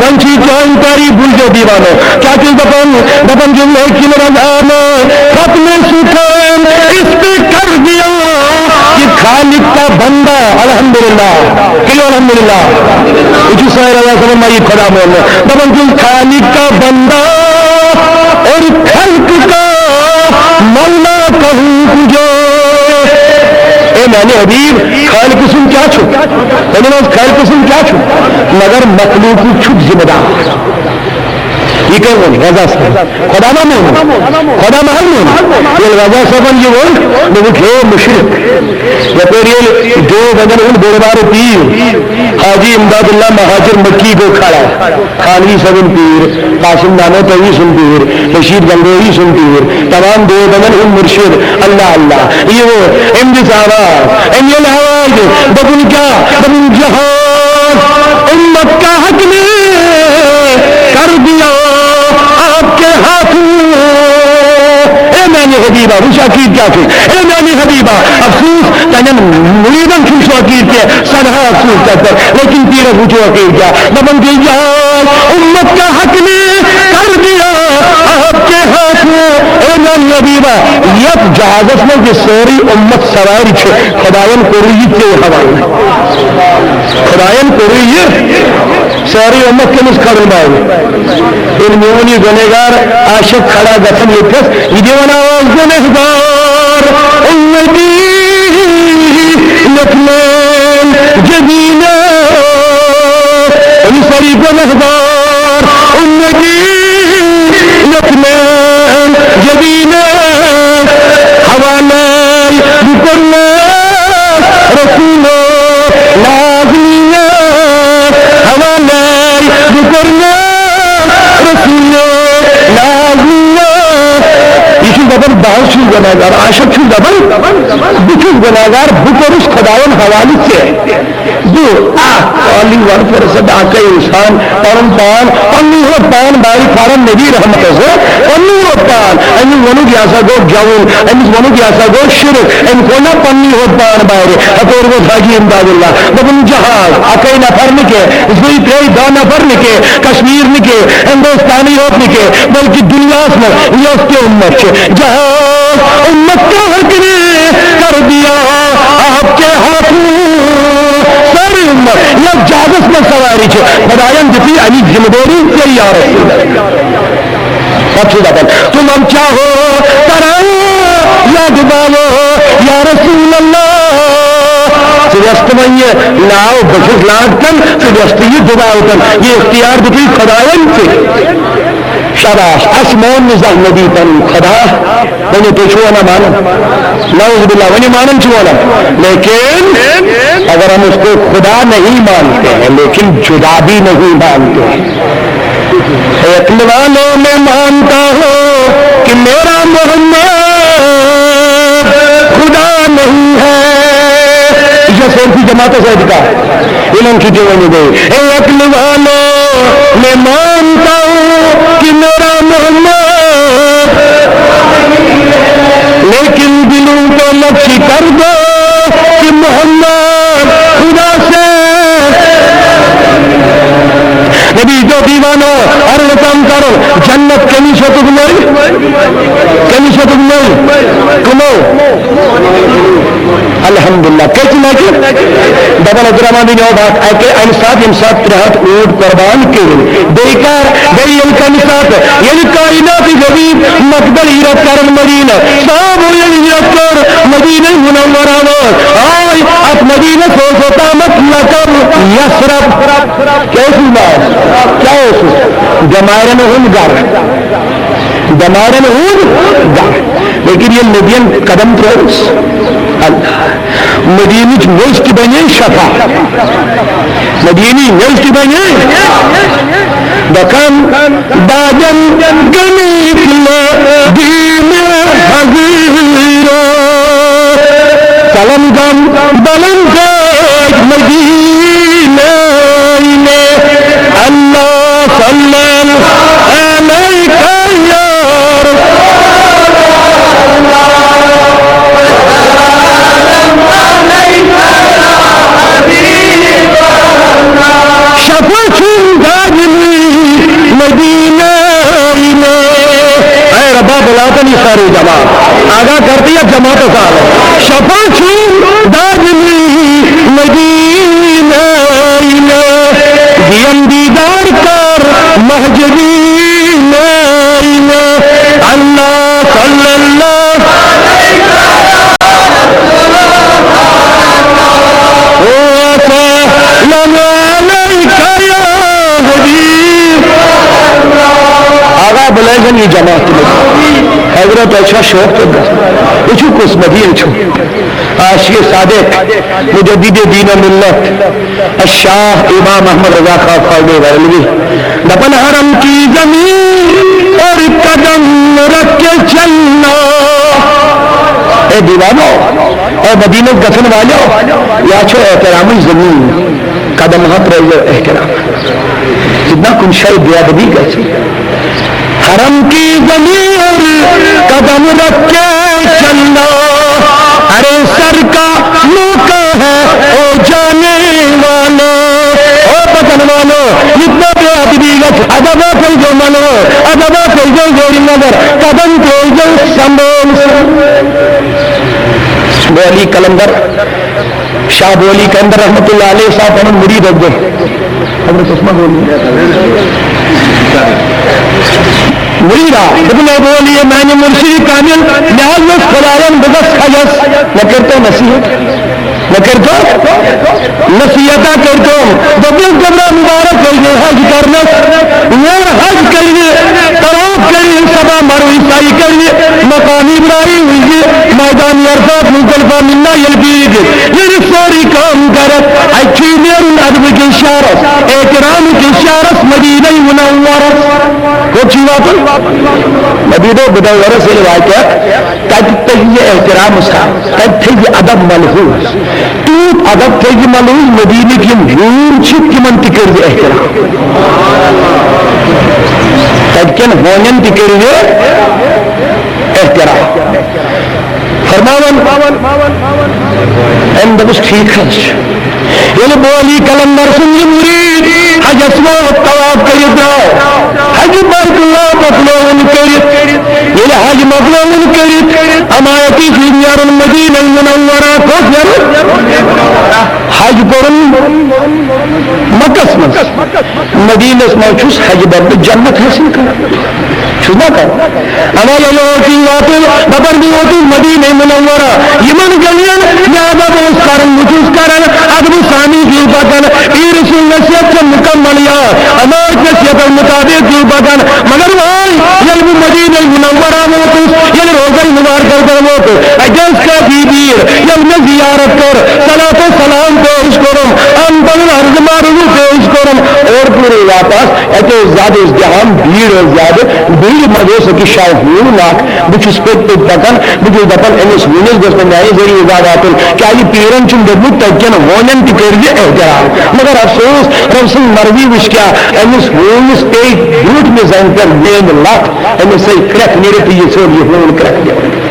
وۄنۍ چھِ یہِ چٲنۍ تعریف، بوٗزِو دیوانو۔ کیٛاہ چھُس دَپان؟ دَپان چھُس، لیکن رضا نے ختم سخن اس پہ کر دیا۔ یہ خالق کا بندہ، الحمدللہ، کٔرِو الحمدللہ۔ یہ چھُ سٲنۍ رضا صٲبن ما یہِ خۄدا مولوی۔ دَپان چھُس، خالق کا بندہ اور خلق کا مولا کہوں تجھے۔ اے میانہِ حبیب، خالق سُنٛد کیٛاہ چھُ؟ ؤنِو حظ، خالق سُنٛد کیٛاہ چھُ؟ مگر مخلوقُک چھُکھ ذمہٕ دار۔ یہِ کٔمۍ ووٚن؟ رضا صٲب۔ خۄدا ما مون؟ خۄدا ما حظ مون؟ ییٚلہِ رضا صٲبن یہِ ووٚن، دوٚپُکھ، ہے مُشرِک، یپٲرۍ ییٚلہِ دیوبندن ہُنٛد بوٚڑ بارٕ پیٖر حاجی امداد اللہ مہاجر مکی گوٚو کھڑا، خانوی صٲبُن پیٖر، قاسم نانوتوی سُنٛد پیٖر، رشید گنگوہی سُنٛد پیٖر، تمام دیوبندن ہُنٛد مُرشِد، اللہ اللہ۔ یہِ ووٚن، أمۍ دِژ آواز، أمۍ ییٚلہِ آواز دِژ، دوٚپُن کیٛاہ؟ دوٚپُن، جہان امت کا حق نے کر دیا آپ کے ہاتھوں۔ اے میانہِ حبیبہ، وٕچھ عقیٖد کیٛاہ چھُ۔ اے میانہِ حبیبہ، افسوس، تُہنٛدٮ۪ن مُریٖدن چھُنہٕ سُہ عقیٖد کینٛہہ، سٮ۪ٹھاہ افسوس تَتھ پٮ۪ٹھ۔ لیکن پیٖرس وٕچھِو عقیٖد کیٛاہ۔ دَپان چھِ، جہان امت کا حق نے کر دیا آپ کے ہاتھوں۔ اے میانہِ حبیبہ، یَتھ جہازس منٛز یہِ سٲرٕے اُمت سوارِ چھِ، خۄداین کوٚرُے یہِ ژےٚ حوالہٕ۔ خۄداین کوٚرُے یہِ سٲرٕے اُمت کٔمِس کھڑُن باوِ؟ ییٚلہِ میون یہِ گۄنہگار عاشق کھڑا گژھن ییٚتھس، یہِ دِوان آواز، گۄنہگار بہٕ چھُس گۄناہگار، بہٕ کوٚرُس خۄداین حوالہٕ ژےٚ۔ بہٕ اکھ عالی ورفر صداقہ انسان، پنُن پان، پننُے ہوت پان بارِ کھاران نبی رحمتس، پننُے ہوت پان۔ أمِس ووٚنُکھ، یہِ ہسا گوٚو گٮ۪وُن، أمِس ووٚنُکھ، یہِ ہسا گوٚو شرک، أمۍ کھول نا پننُے ہوت پان بارِ۔ ہتہٕ اوس حاجی امداد اللہ، دوٚپُن، جہاز، اکے نفر نہٕ کینٛہہ، زٕے ترٛےٚ دَہ نفر نہٕ کینٛہہ، کشمیر نہٕ کینٛہہ، ہندوستانٕے ہوت نہٕ کینٛہہ، بلکہِ دُنیاہس منٛز یۄس تہِ اُمت چھِ، جہاز اُمت کہر نے کر دیا آپ کے ہاتھوں۔ سٲرٕے اُمت یتھ جہازس منٛز سوارِ چھِ، خۄداین دِژٕے اَمِچ ذمہٕ دٲری ژےٚ یا رسول اللہ۔ پتہٕ چھُ دپان، تم اب چاہو ترا یا ڈباوو یا رسول اللہ۔ ژٕ یۄس تہِ وۄنۍ یہِ ناو بٔٹھِس لاگتن، ژٕ یۄس تہِ یہِ ڈُباوتن، یہِ اختیار دیُتُے خۄداین ژےٚ۔ شاباش، اَسہِ مون نہٕ زانٛہہ نبی پنُن خۄدا۔ ؤنِو، تُہۍ چھِو وَنان مانان؟ نعوذ باللہ، ؤنِو مانان چھِو وَنان۔ لیکن اگر ہم اس کو خدا نہیں مانتے ہیں، لیکن جدا بھی نہیں مانتے ہیں۔ ایک والوں میں مانتا ہوں کہ میرا محمد خدا نہیں ہے۔ یہ سیلفی جماعت ہے، انہوں کی جو میں گئی۔ اے عقل والوں، میں مانتا ہوں کہ میرا محمد، لیکن دلوں کو نقش کر دو کہ محمد خدا سے۔ نبی جو دیوانو، ہر رقم کرو، جنت کمی شتک مل، کمی شتک مل، کمو۔ الحمدللہ۔ کتہِ لگہِ؟ دپان عبدالرحمان بن عوف، اکہِ، امہِ ساتہٕ، ییٚمہِ ساتہٕ ترٛےٚ ہتھ اوٗنٹ قربان کٔرۍ، بیٚیہِ کر، بیٚیہِ ییٚلہِ کمہِ ساتہٕ، ییٚلہِ کائنات غریب مقدل ہجرت کرن مدینہ، صحابو ییٚلہِ ہجرت کٔر مدینہ منورہ منٛز، آے اتھ مدینس اوس اوتامتھ لقب یثرب۔ کیٛاہ اوسُس ناو؟ کیٛاہ اوسُس؟ بٮ۪مارٮ۪ن ہُنٛد گرٕ۔ بٮ۪مارٮ۪ن ہُنٛد گرٕ۔ لیکن ییٚلہِ نبین قدم ترٲوِس، اللہ، مدینٕچ میٚژ تہِ بنے شفا۔ مدینی میٚژ تہِ بنے۔ دکان دادن گنی دین حضیرو۔ سلام گم بلند مدینہ میں۔ اللہ صلی علیک یا رسول۔ شفا چھُم دادنی مدینہ میں۔ اے ربا، بلا تو نہیں ساری جماعت۔ آگاہ کرتی ہے جماعت سال۔ شفا چھُم دادنی مدینہ میں۔ دیم دیدار کر مسجدی میں۔ اللہ صلی اللہ وسلم علیک یا حبیب۔ آغا بلائے گن یہ جماعت میں۔ حضرت اچھا شوق تو گا۔ یہ چھو قسمت، یہ چھو۔ عاشق صادق، مجدد دین و ملت، الشاہ امام احمد رضا خان خالد بریلوی۔ دپن حرم کی زمین پر قدم رکھ کے چلنا۔ اے دیوانو، اے مدینہ گژھن والو، یا چھو احترام زمین، قدم ہاتھ رہو احترام۔ جتنا کن شاید بے ادبی گژھِ۔ حرم کی زمین پر قدم رکھ کے چلنا، ارے سر کا موقع ہے او جانے والو۔ او پکن والو، اتنا بے ادبی گژھِ، ادبا پھر جو منو، ادبا پھر جو زیر نظر، قدم پھر جو سنبھال۔ بولی قلندر، شاہ بولی قلندر رحمت اللہ علیہ صاحب پنن مرید اوس۔ حضرت عثمان بولی۔ مرید آ، دوٚپُن، اے بولی، اے میانہِ مرشد کامل، مےٚ حظ اوس خۄداین، بہٕ گژھٕ حجس، مےٚ کٔرۍتو نصیحت، مےٚ کٔرۍتو نصیحتا کٔرۍتو۔ دوٚپُن، قبرہ مبارک ٲسۍ زِ حج کرنس، یور حج کرنہِ، طواف کرنہِ، صفا مروہ سعی کرنہِ، مقام ابراہیم وٕچھنہِ، میدان عرفات مزدلفہ منہ ییٚلہِ بیٖٹھۍ، ییٚلہِ سورُے کٲم کرکھ، اتہِ چھُے نیرُن ادبہٕ کِس شہرس، احترام کِس شہرس مدینہ منورس۔ کوٚت چھُے واتُن؟ مدینہ منورس ییٚلہِ واتہِ، تتہِ تھٲوِ یہِ احترام سان، تتہِ تھٲوِ یہِ ادب ملحوظ۔ تیوٗت ادب تھٲوِ یہِ ملحوظ، مدینٕکۍ یِم ہوٗنۍ چھِ، تِمن تہِ کٔرۍ زِ احترام۔ تتہِ کٮ۪ن ہونٮ۪ن تہِ کٔرۍ زِ احترام۔ فرماوان، أمۍ دوٚپُس، "ٹھیٖک حظ چھُ۔" ییٚلہِ بہٕ علی قلندر سُنٛد یہِ مُریٖد حجس منٛز طواف کٔرِتھ درٛاو، حجہِ بیت اللہ مۄکلووُن کٔرِتھ، ییٚلہِ حج مۄکلووُن کٔرِتھ، اَما اَتی چھُ نیرُن مدینہ منورہ۔ کوٚت نیرُن؟ حج کوٚرُن مکس منٛز۔ مدینس منٛز چھُس حج بدلہٕ جنت حٲصِل کران۔ چھُس نا کران؟ اما ییٚلہِ اوتُے واتُن، دپان بہٕ ووتُس مدینہ منورہ، یِمن گلین مےٚ ادب اوس کران، بہٕ چھُس کران ادبہٕ سانی چھُس پکان، پیٖر سٕنٛز نصیحت چھےٚ مکمل یاد، اما نصیحتس مطابق چھُس پکان۔ مگر وای، ییٚلہِ بہٕ مدینہ منورہ ووتُس، ییٚلہِ روزہ مبارکس پٮ۪ٹھ ووتُس، اَتہِ ٲس کٲفی بیٖڑ، ییٚلہِ مےٚ زیارت کٔر، صلات و سلام پیش کوٚرُم، اَن پنُن عرض معروض پیش کوٚرُم، اورٕ پوٗرٕ واپس۔ اَتہِ اوس زیادٕ ازدحام، بیٖڑ ٲس زیادٕ، بیٖڑِ منٛز اوس أکِس جایہِ ہوٗن اکھ، بہٕ چھُس پٔتۍ پٔتۍ پکان، بہٕ چھُس دپان، أمِس ہوٗنِس گوٚژھ نہٕ میانہِ ذٔریعہٕ زانٛہہ واتُن، کیازِ پیٖرن چھُم دیُتمُت تتہِ کٮ۪ن ہونٮ۪ن تہِ کٔرۍ زِ احترام۔ مگر افسوس، رۄب سٕنٛز مرضی وٕچھ کیٛاہ، أمِس ہوٗنِس پیٚیہِ برٛونٛٹھمہِ زنٛگہِ پٮ۪ٹھ بیٚیہِ لتھ، أمِس سۭتۍ کرٛٮ۪کھ نیٖرِتھ تہٕ یہِ ژھیوٚن یہِ ہوٗن کرٛٮ۪کھ دِوان۔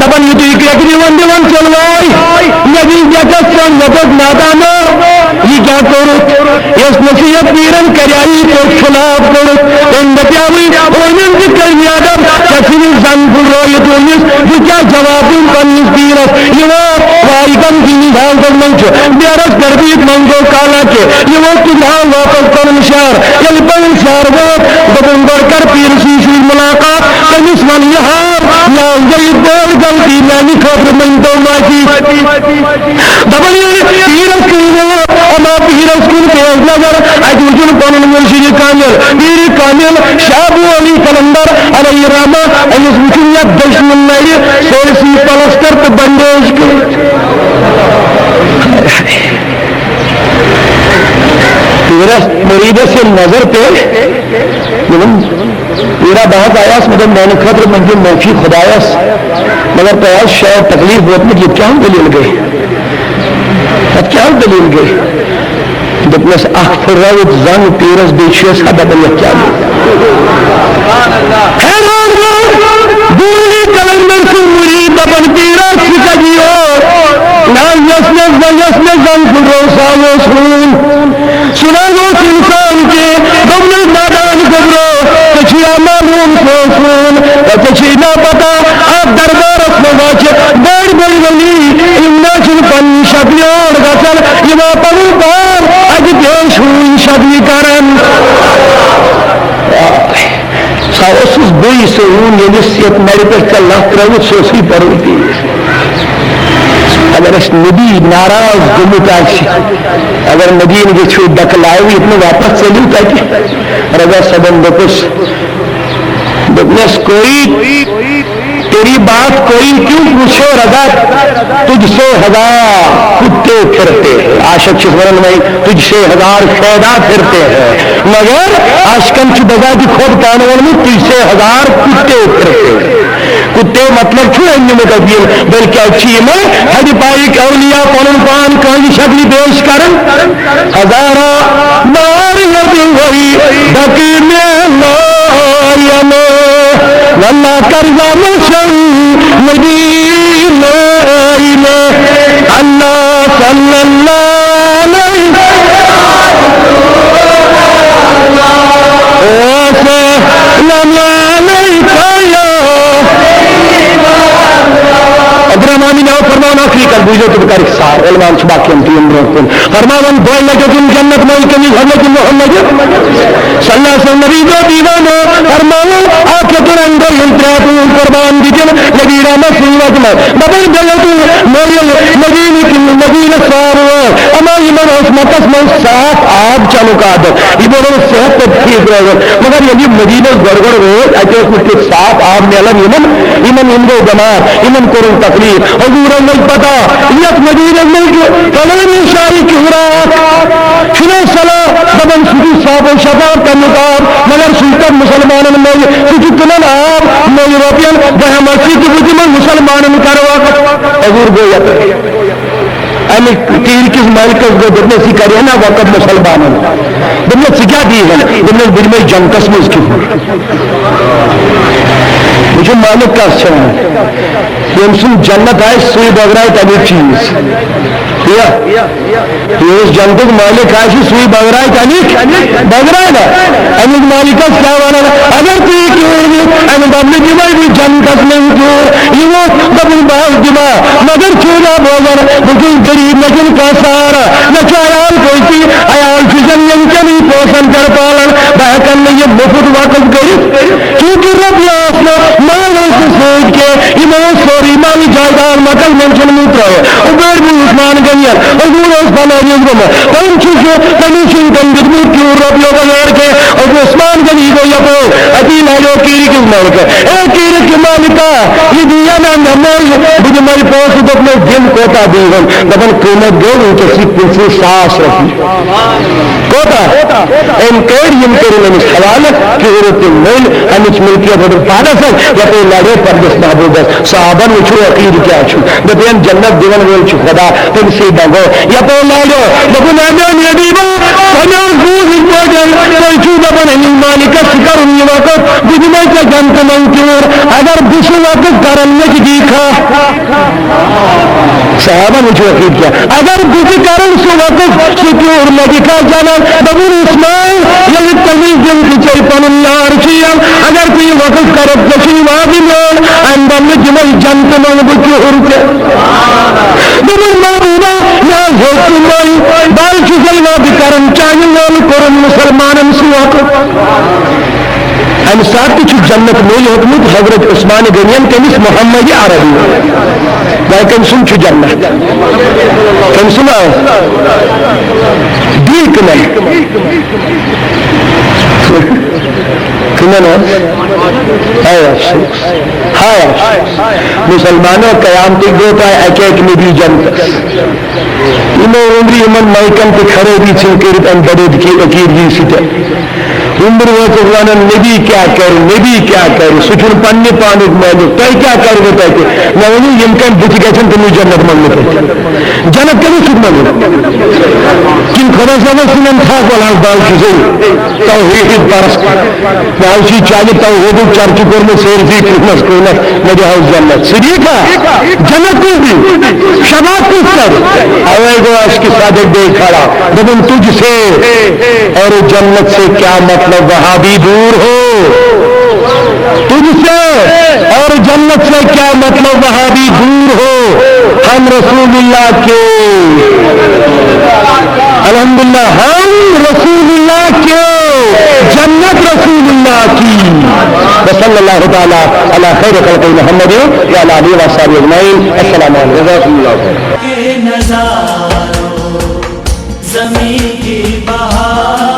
دپان، یُتھُے کرٛٮ۪کھ دِوان دِوان ژوٚل واے، مےٚ دِژ ڈٮ۪کس ژوٚل، مےٚ دوٚپ، نادانو، یہِ کیٛاہ کوٚرُتھ؟ یۄس نصیحت پیٖرن کریٛاے، یہِ کوٚر خلاف کوٚرُتھ۔ تٔمۍ دپیٛاوٕے، ہوٗنٮ۪ن تہِ کٔرۍ مےٚ ادب، ژےٚ ژھٕنِتھ زنٛگ پھُلرٲوِتھ ہوٗنِس، بہٕ کیٛاہ جواب دِمہٕ پننِس پیٖرس؟ یہِ ووت واے غمگیٖنی حالتس منٛز چھُ، بیرس پٮ۪ٹھ بِہِتھ منٛگو کالا کہ یہِ ووت تُلہٕ ہاو واپس پنُن شہر۔ ییٚلہِ پنُن شہر ووت، دوٚپُن، گۄڈٕ کر پیٖرسٕے سۭتۍ مُلاقات، تٔمِس وَن یہِ حال، مےٚ حظ گٔے بٔڑ غلطی، میٛانہِ خٲطرٕ مٔنۍتو معٲفی۔ دَپان، ییٚلہِ پیٖرس کُن ووت، اما پیٖرس کُن پیش نظر، اَتہِ وُچھُن پنُن مُرشِدِ کامل، پیٖرِ کامل، شاہ ابو علی قلندر علیہ الرحمہ، أمِس وُچھُن یَتھ دٔچھنہِ نَرِ، سٲرسٕے پلستر تہٕ بنڈیج کٔرِتھ۔ پیٖرس مُریٖدس ییٚلہِ نظر پیٚیہِ، دوٚپُن، "پیٖرا، بہٕ حظ آیاس، مےٚ دوٚپ، میٛانہِ خٲطرٕ مٔنٛگِو معٲفی خۄدایس، مگر تۄہہِ حظ شاید تکلیٖف ووتمُت، یہِ کیٛاہ دٔلیٖل گٔے؟ اَتھ کیٛاہ دٔلیٖل گٔے؟" دوٚپنس، اکھ پھُلرٲوِتھ زنٛگ پیٖرس، بیٚیہِ چھُ یَس ہا دَپان، یَتھ کیٛاہ گوٚو؟ حیران گوٚو، بوٗلہِ قلندر سُنٛد مُریٖد دَپان، پیٖرا، ژٕ کَتہِ یور؟ نہ، یۄس مےٚ زنٛگ، یۄس مےٚ زنٛگ پھُلرٲو، سُہ حظ اوس ہوٗن۔ سُہ نہ حظ اوس اِنسان کینٛہہ۔ دوٚپنس، نادان گوٚبرو، ژےٚ چھُے یا معلوٗم سُہ اوس ہوٗن؟ ژےٚ چھُے نا پتہ، اَتھ دربارس منٛز حظ چھِ بٔڑۍ بٔڑۍ ؤلی، یِم نہ چھِنہٕ پننہِ شکلہِ یور گژھان، یِوان پنُن پان اَتہِ پیش ہوٗنۍ شکلہِ کران۔ سُہ اوسُس بٕے سُہ ہوٗن، ییٚمِس یَتھ نَرِ پٮ۪ٹھ ژےٚ لَتھ ترٲوٕتھ، سُہ اوسُے پَرُن تی۔ اگر اَسہِ نبی ناراض گوٚمُت آسہِ، اگر مدیٖنہٕ گٔژھِو ڈَکہٕ لایِو، ییٚتہِ نہٕ واپس ژٔلِو تَتہِ، رضا صٲبَن دوٚپُس، دوٚپنَس، کوئی تیری بات کوئی کیوں پوچھے رضا، تجھ سے ہزار کتے پھرتے ہیں۔ عاشق چھِ وَنان وۄنۍ، تجھ سے ہزار شیدا پھرتے ہیں، مگر عاشقن چھُ بذات خود پانہٕ ووٚنمُت، تجھ سے ہزار کتے پھرتے ہیں۔ کتے مطلب چھُ اَمہِ مُتعلِق، بلکہِ اَتہِ چھِ یِمَے حدِ پایِکۍ اولیاء پَنُن پان کٲنٛسہِ شکلہِ پیش کران۔ ہزارہ مار یَتہٕ وۄنۍ ڈَکہٕ مےٚ لایَن، واللہ کرزا مشن مدینہ میں، اللہ صلی اللہ علیہ وسلم علیہ۔ عبدالرحمان بن عوف فرماوان، آخری کر بوٗزِو تہٕ بہٕ کَرٕ اختصار، علماء چھِ باقیَن تہِ یِم برٛونٛہہ کُن۔ فرماوان، دۄیہِ لَٹہِ اوٚن جنت مٲلکَن یہِ حضرت محمد صلی اللہ علیہ وسلم۔ نبی گوٚو دیوانہٕ، فرماوان، اَکھ ہیوٚتُن اَمہِ دۄہ یِم ترٛےٚ ہَتھ اوٗنٹ قربان دِتِن نبی رحمت سٕنٛدِ وقتہٕ منٛز۔ دَپان، بیٚیہِ ہیوٚتُن مٲیِل مدیٖنہٕ کِنۍ مدیٖنہٕ سارٕ وٲلۍ۔ اما یِمَن اوس مکس منٛز صاف آب چَنُک عادت، یِمَن اوس صحت تہِ ٹھیٖک روزان۔ مگر ییٚلہِ یِم مدیٖنَس گۄڈٕ گۄڈٕ وٲتۍ، اَتہِ اوس نہٕ تیُتھ صاف آب میلان یِمَن، یِمَن، یِم گٔے بٮ۪مار، یِمَن کوٚرُن تکلیٖف۔ حضوٗرَن لٔج پتہ، یَتھ مدیٖنَس منٛز چھُ فلٲنی شاعرِ کِہُرا اَکھ، چھُنہ صلاح دپان سُہ چھُ صاف و شفاف تمیُک آب، مگر سُہ چھُ تتھ مسلمانن مٔلۍ، سُہ چھُ کٕنان آب مٔلۍ رۄپین، بہٕ ہٮ۪مہٕ سُہ تہِ، بہٕ دِمن مسلمانن کرٕ وقت۔ حضور گوٚو یتھ۔ امہِ تیٖرِ کِس مٲلکس گوٚو، دوٚپنس، یہِ کرِ ہا نا وقت مسلمانن۔ دوٚپنس، ژٕ کیٛاہ دِیٖہن؟ دوٚپنس، بہٕ دِمے جنتس منٛز کِہُر۔ وٕچھِو مٲلک کس چھِ ونان، ییٚمہِ سُنٛد جنت آسہِ، سُے بٲگراوِ تمیُک چیٖز۔ تی یا؟ یُس جنتُک مٲلِک آسہِ، سُے بٲگراوِ تَمِکۍ، بٲگراوِ نا؟ اَمیُک مٲلِکَس کیٛاہ وَنان؟ اگر ژٕ یہِ کیوٗر نِکھ، اَمہِ بدلہٕ دِمَے بہٕ جنتَس منٛز کیوٗر۔ یہِ ووٚتھ، دوٚپُن، بہٕ حظ دِمہٕ ہا، مگر چھُے نا بوزان، بہٕ چھُس غریٖب، مےٚ چھُنہٕ کانٛہہ سہارا، مےٚ چھُ عیال پٲٹھی، عیال چھُ زَن ییٚمہِ کٮ۪نٕے پونٛسَن پٮ۪ٹھ پالان، بہٕ ہٮ۪کَن نہٕ یہِ مُفُت وقف کٔرِتھ۔ چونکہ رۄپیہِ آسہٕ نہٕ، مال اوس نہٕ سۭتۍ کینٛہہ، یِمو اوس سورُے مال جایداد مکل مینشن منٛز ترٛٲوِتھ۔ عبید بن عثمان غنیَن، حضور اوس بنٲوِتھ گوٚمُت۔ تٔمۍ چھُ سُہ، تٔمِس چھُنہٕ تٔمۍ دیُتمُت پیوٗر رۄپیو بغٲر کینٛہہ۔ حضور عثمان غنی گوٚو یپٲرۍ، أتی لڑیو کیٖرِ کِس مٲلکس۔ اے کیٖرِ کہِ مٲلکا، یہِ دِیا نہ مےٚ مٔلۍ، بہٕ دِمے پونٛسہٕ۔ دوٚپنس، دِم کوتاہ بیٚیہِ وۄنۍ؟ دپان، قۭمتھ گوٚو وٕنکیٚس یہِ پٕنٛژٕہ ساس رۄپیہِ۔ کوتاہ؟ أمۍ کٔڑۍ، یِم کٔرِن أمِس حوالہٕ، کیُہُر تہِ مٔلۍ، اَمِچ ملکیت رٔٹٕن پانَس سۭتۍ، یَپٲرۍ لَڑیو پنٛنِس محبوٗبَس۔ صحابَن وٕچھِو عقیٖد کیٛاہ چھُ، دَپان جنت دِوَن وول چھُ خۄدا، تٔمۍ سٕے منٛگو۔ یَپٲرۍ لَڑیو، دوٚپُن، اے میون حبیٖبا، وۄنۍ اوس بوٗز یِتھ پٲٹھۍ، تُہۍ چھِو دَپان أمِس مالِکَس ژٕ کَرُن یہِ وقت، بہٕ دِمَے ژےٚ جنتہٕ منٛز کیُہُر، اگر بہٕ سُہ وقت کَرَن مےٚ تہِ دی کھا۔ صحابن وٕچھ وقت کیا، اگر بہٕ تہِ کرن سُہ وقت، سُہ کیُہُر مےٚ تہِ کھا جنت۔ دوٚپُن، اسماعیل، ییٚلہِ تٔمِس دِل تہِ ژےٚ پنُن یار چھُ یَم، اگر ژٕ یہِ وقت کرکھ، ژےٚ چھُے وعدٕ میون، امہِ بدلہٕ دِمے جنتہٕ منٛز بہٕ کیُہُر ژےٚ۔ دوٚپُن، محبوبہ، مےٚ حظ ہیوٚت ژٕ مٔلۍ، بہٕ حظ چھُسے وعدٕ کران، چانہِ لولہٕ کوٚرُن مسلمانن سُہ وقت۔ امہِ ساتہٕ تہِ چھُ جنت مٔلۍ ہیوٚتمُت حضرت عثمان غنین کٔمِس؟ محمد عربی۔ گوٚو کٔمۍ سُنٛد چھُ جنت؟ کٔمۍ سُنٛد آو؟ بیٚیہِ کٕمن؟ کٕمن حظ؟ ہاے افسوس، ہاے افسوس۔ مسلمانو، قیامتٕکۍ دۄہ تہِ آے اکہِ اکہِ نبی جنتس۔ یِمو عمرِ یِمن مایکن تہِ خرٲبی ژھٕنۍ کٔرِتھ امہِ بدعقیدگی سۭتۍ۔ عمر وٲژٕس ونان، نبی کیٛاہ کرِ، نبی کیٛاہ کرِ، سُہ چھُنہٕ پننہِ پانُک مٲلِک، تۄہہِ کیٛاہ کرِوٕ تتہِ؟ مےٚ ؤنِو، یِم کمہِ بُتھِ گژھن تِمنٕے جنت منٛگنہٕ پتہٕ؟ جنت کٔمِس چھُکھ منٛگُن؟ کِنہٕ خۄدا صٲبس سۭتۍ تھکھ، وَلہٕ حظ، بہٕ حظ چھُسے توحیٖد پرست۔ مےٚ حظ چھُ یہِ چانہِ توحیٖدُک چرچہِ کوٚرمُت سٲرسٕے کوٗنس کوٗنس، مےٚ دِ حظ جنت۔ صدیقہ، جنت کُس دی؟ شفاعت کُس کرِ؟ اوے گوٚو عشقِ صادق بیٚیہِ کھڑا۔ دوٚپُن، تجھ سے اور جنت سے کیا مطلب، وہاں بھی دور ہو۔ تجھ سے اور جنت سے کیا مطلب، وہاں بھی دور ہو۔ ہم رسول اللہ کے، الحمدللہ، ہم رسول اللہ کے، جنت رسول اللہ کی۔ وصلی اللہ تعالی علی خیر خلق محمد وعلی آلہ وصحبہ اجمعین۔ السلام علیکم۔ جزاکم اللہ خیر۔ کے نظاروں، زمین کی بہار۔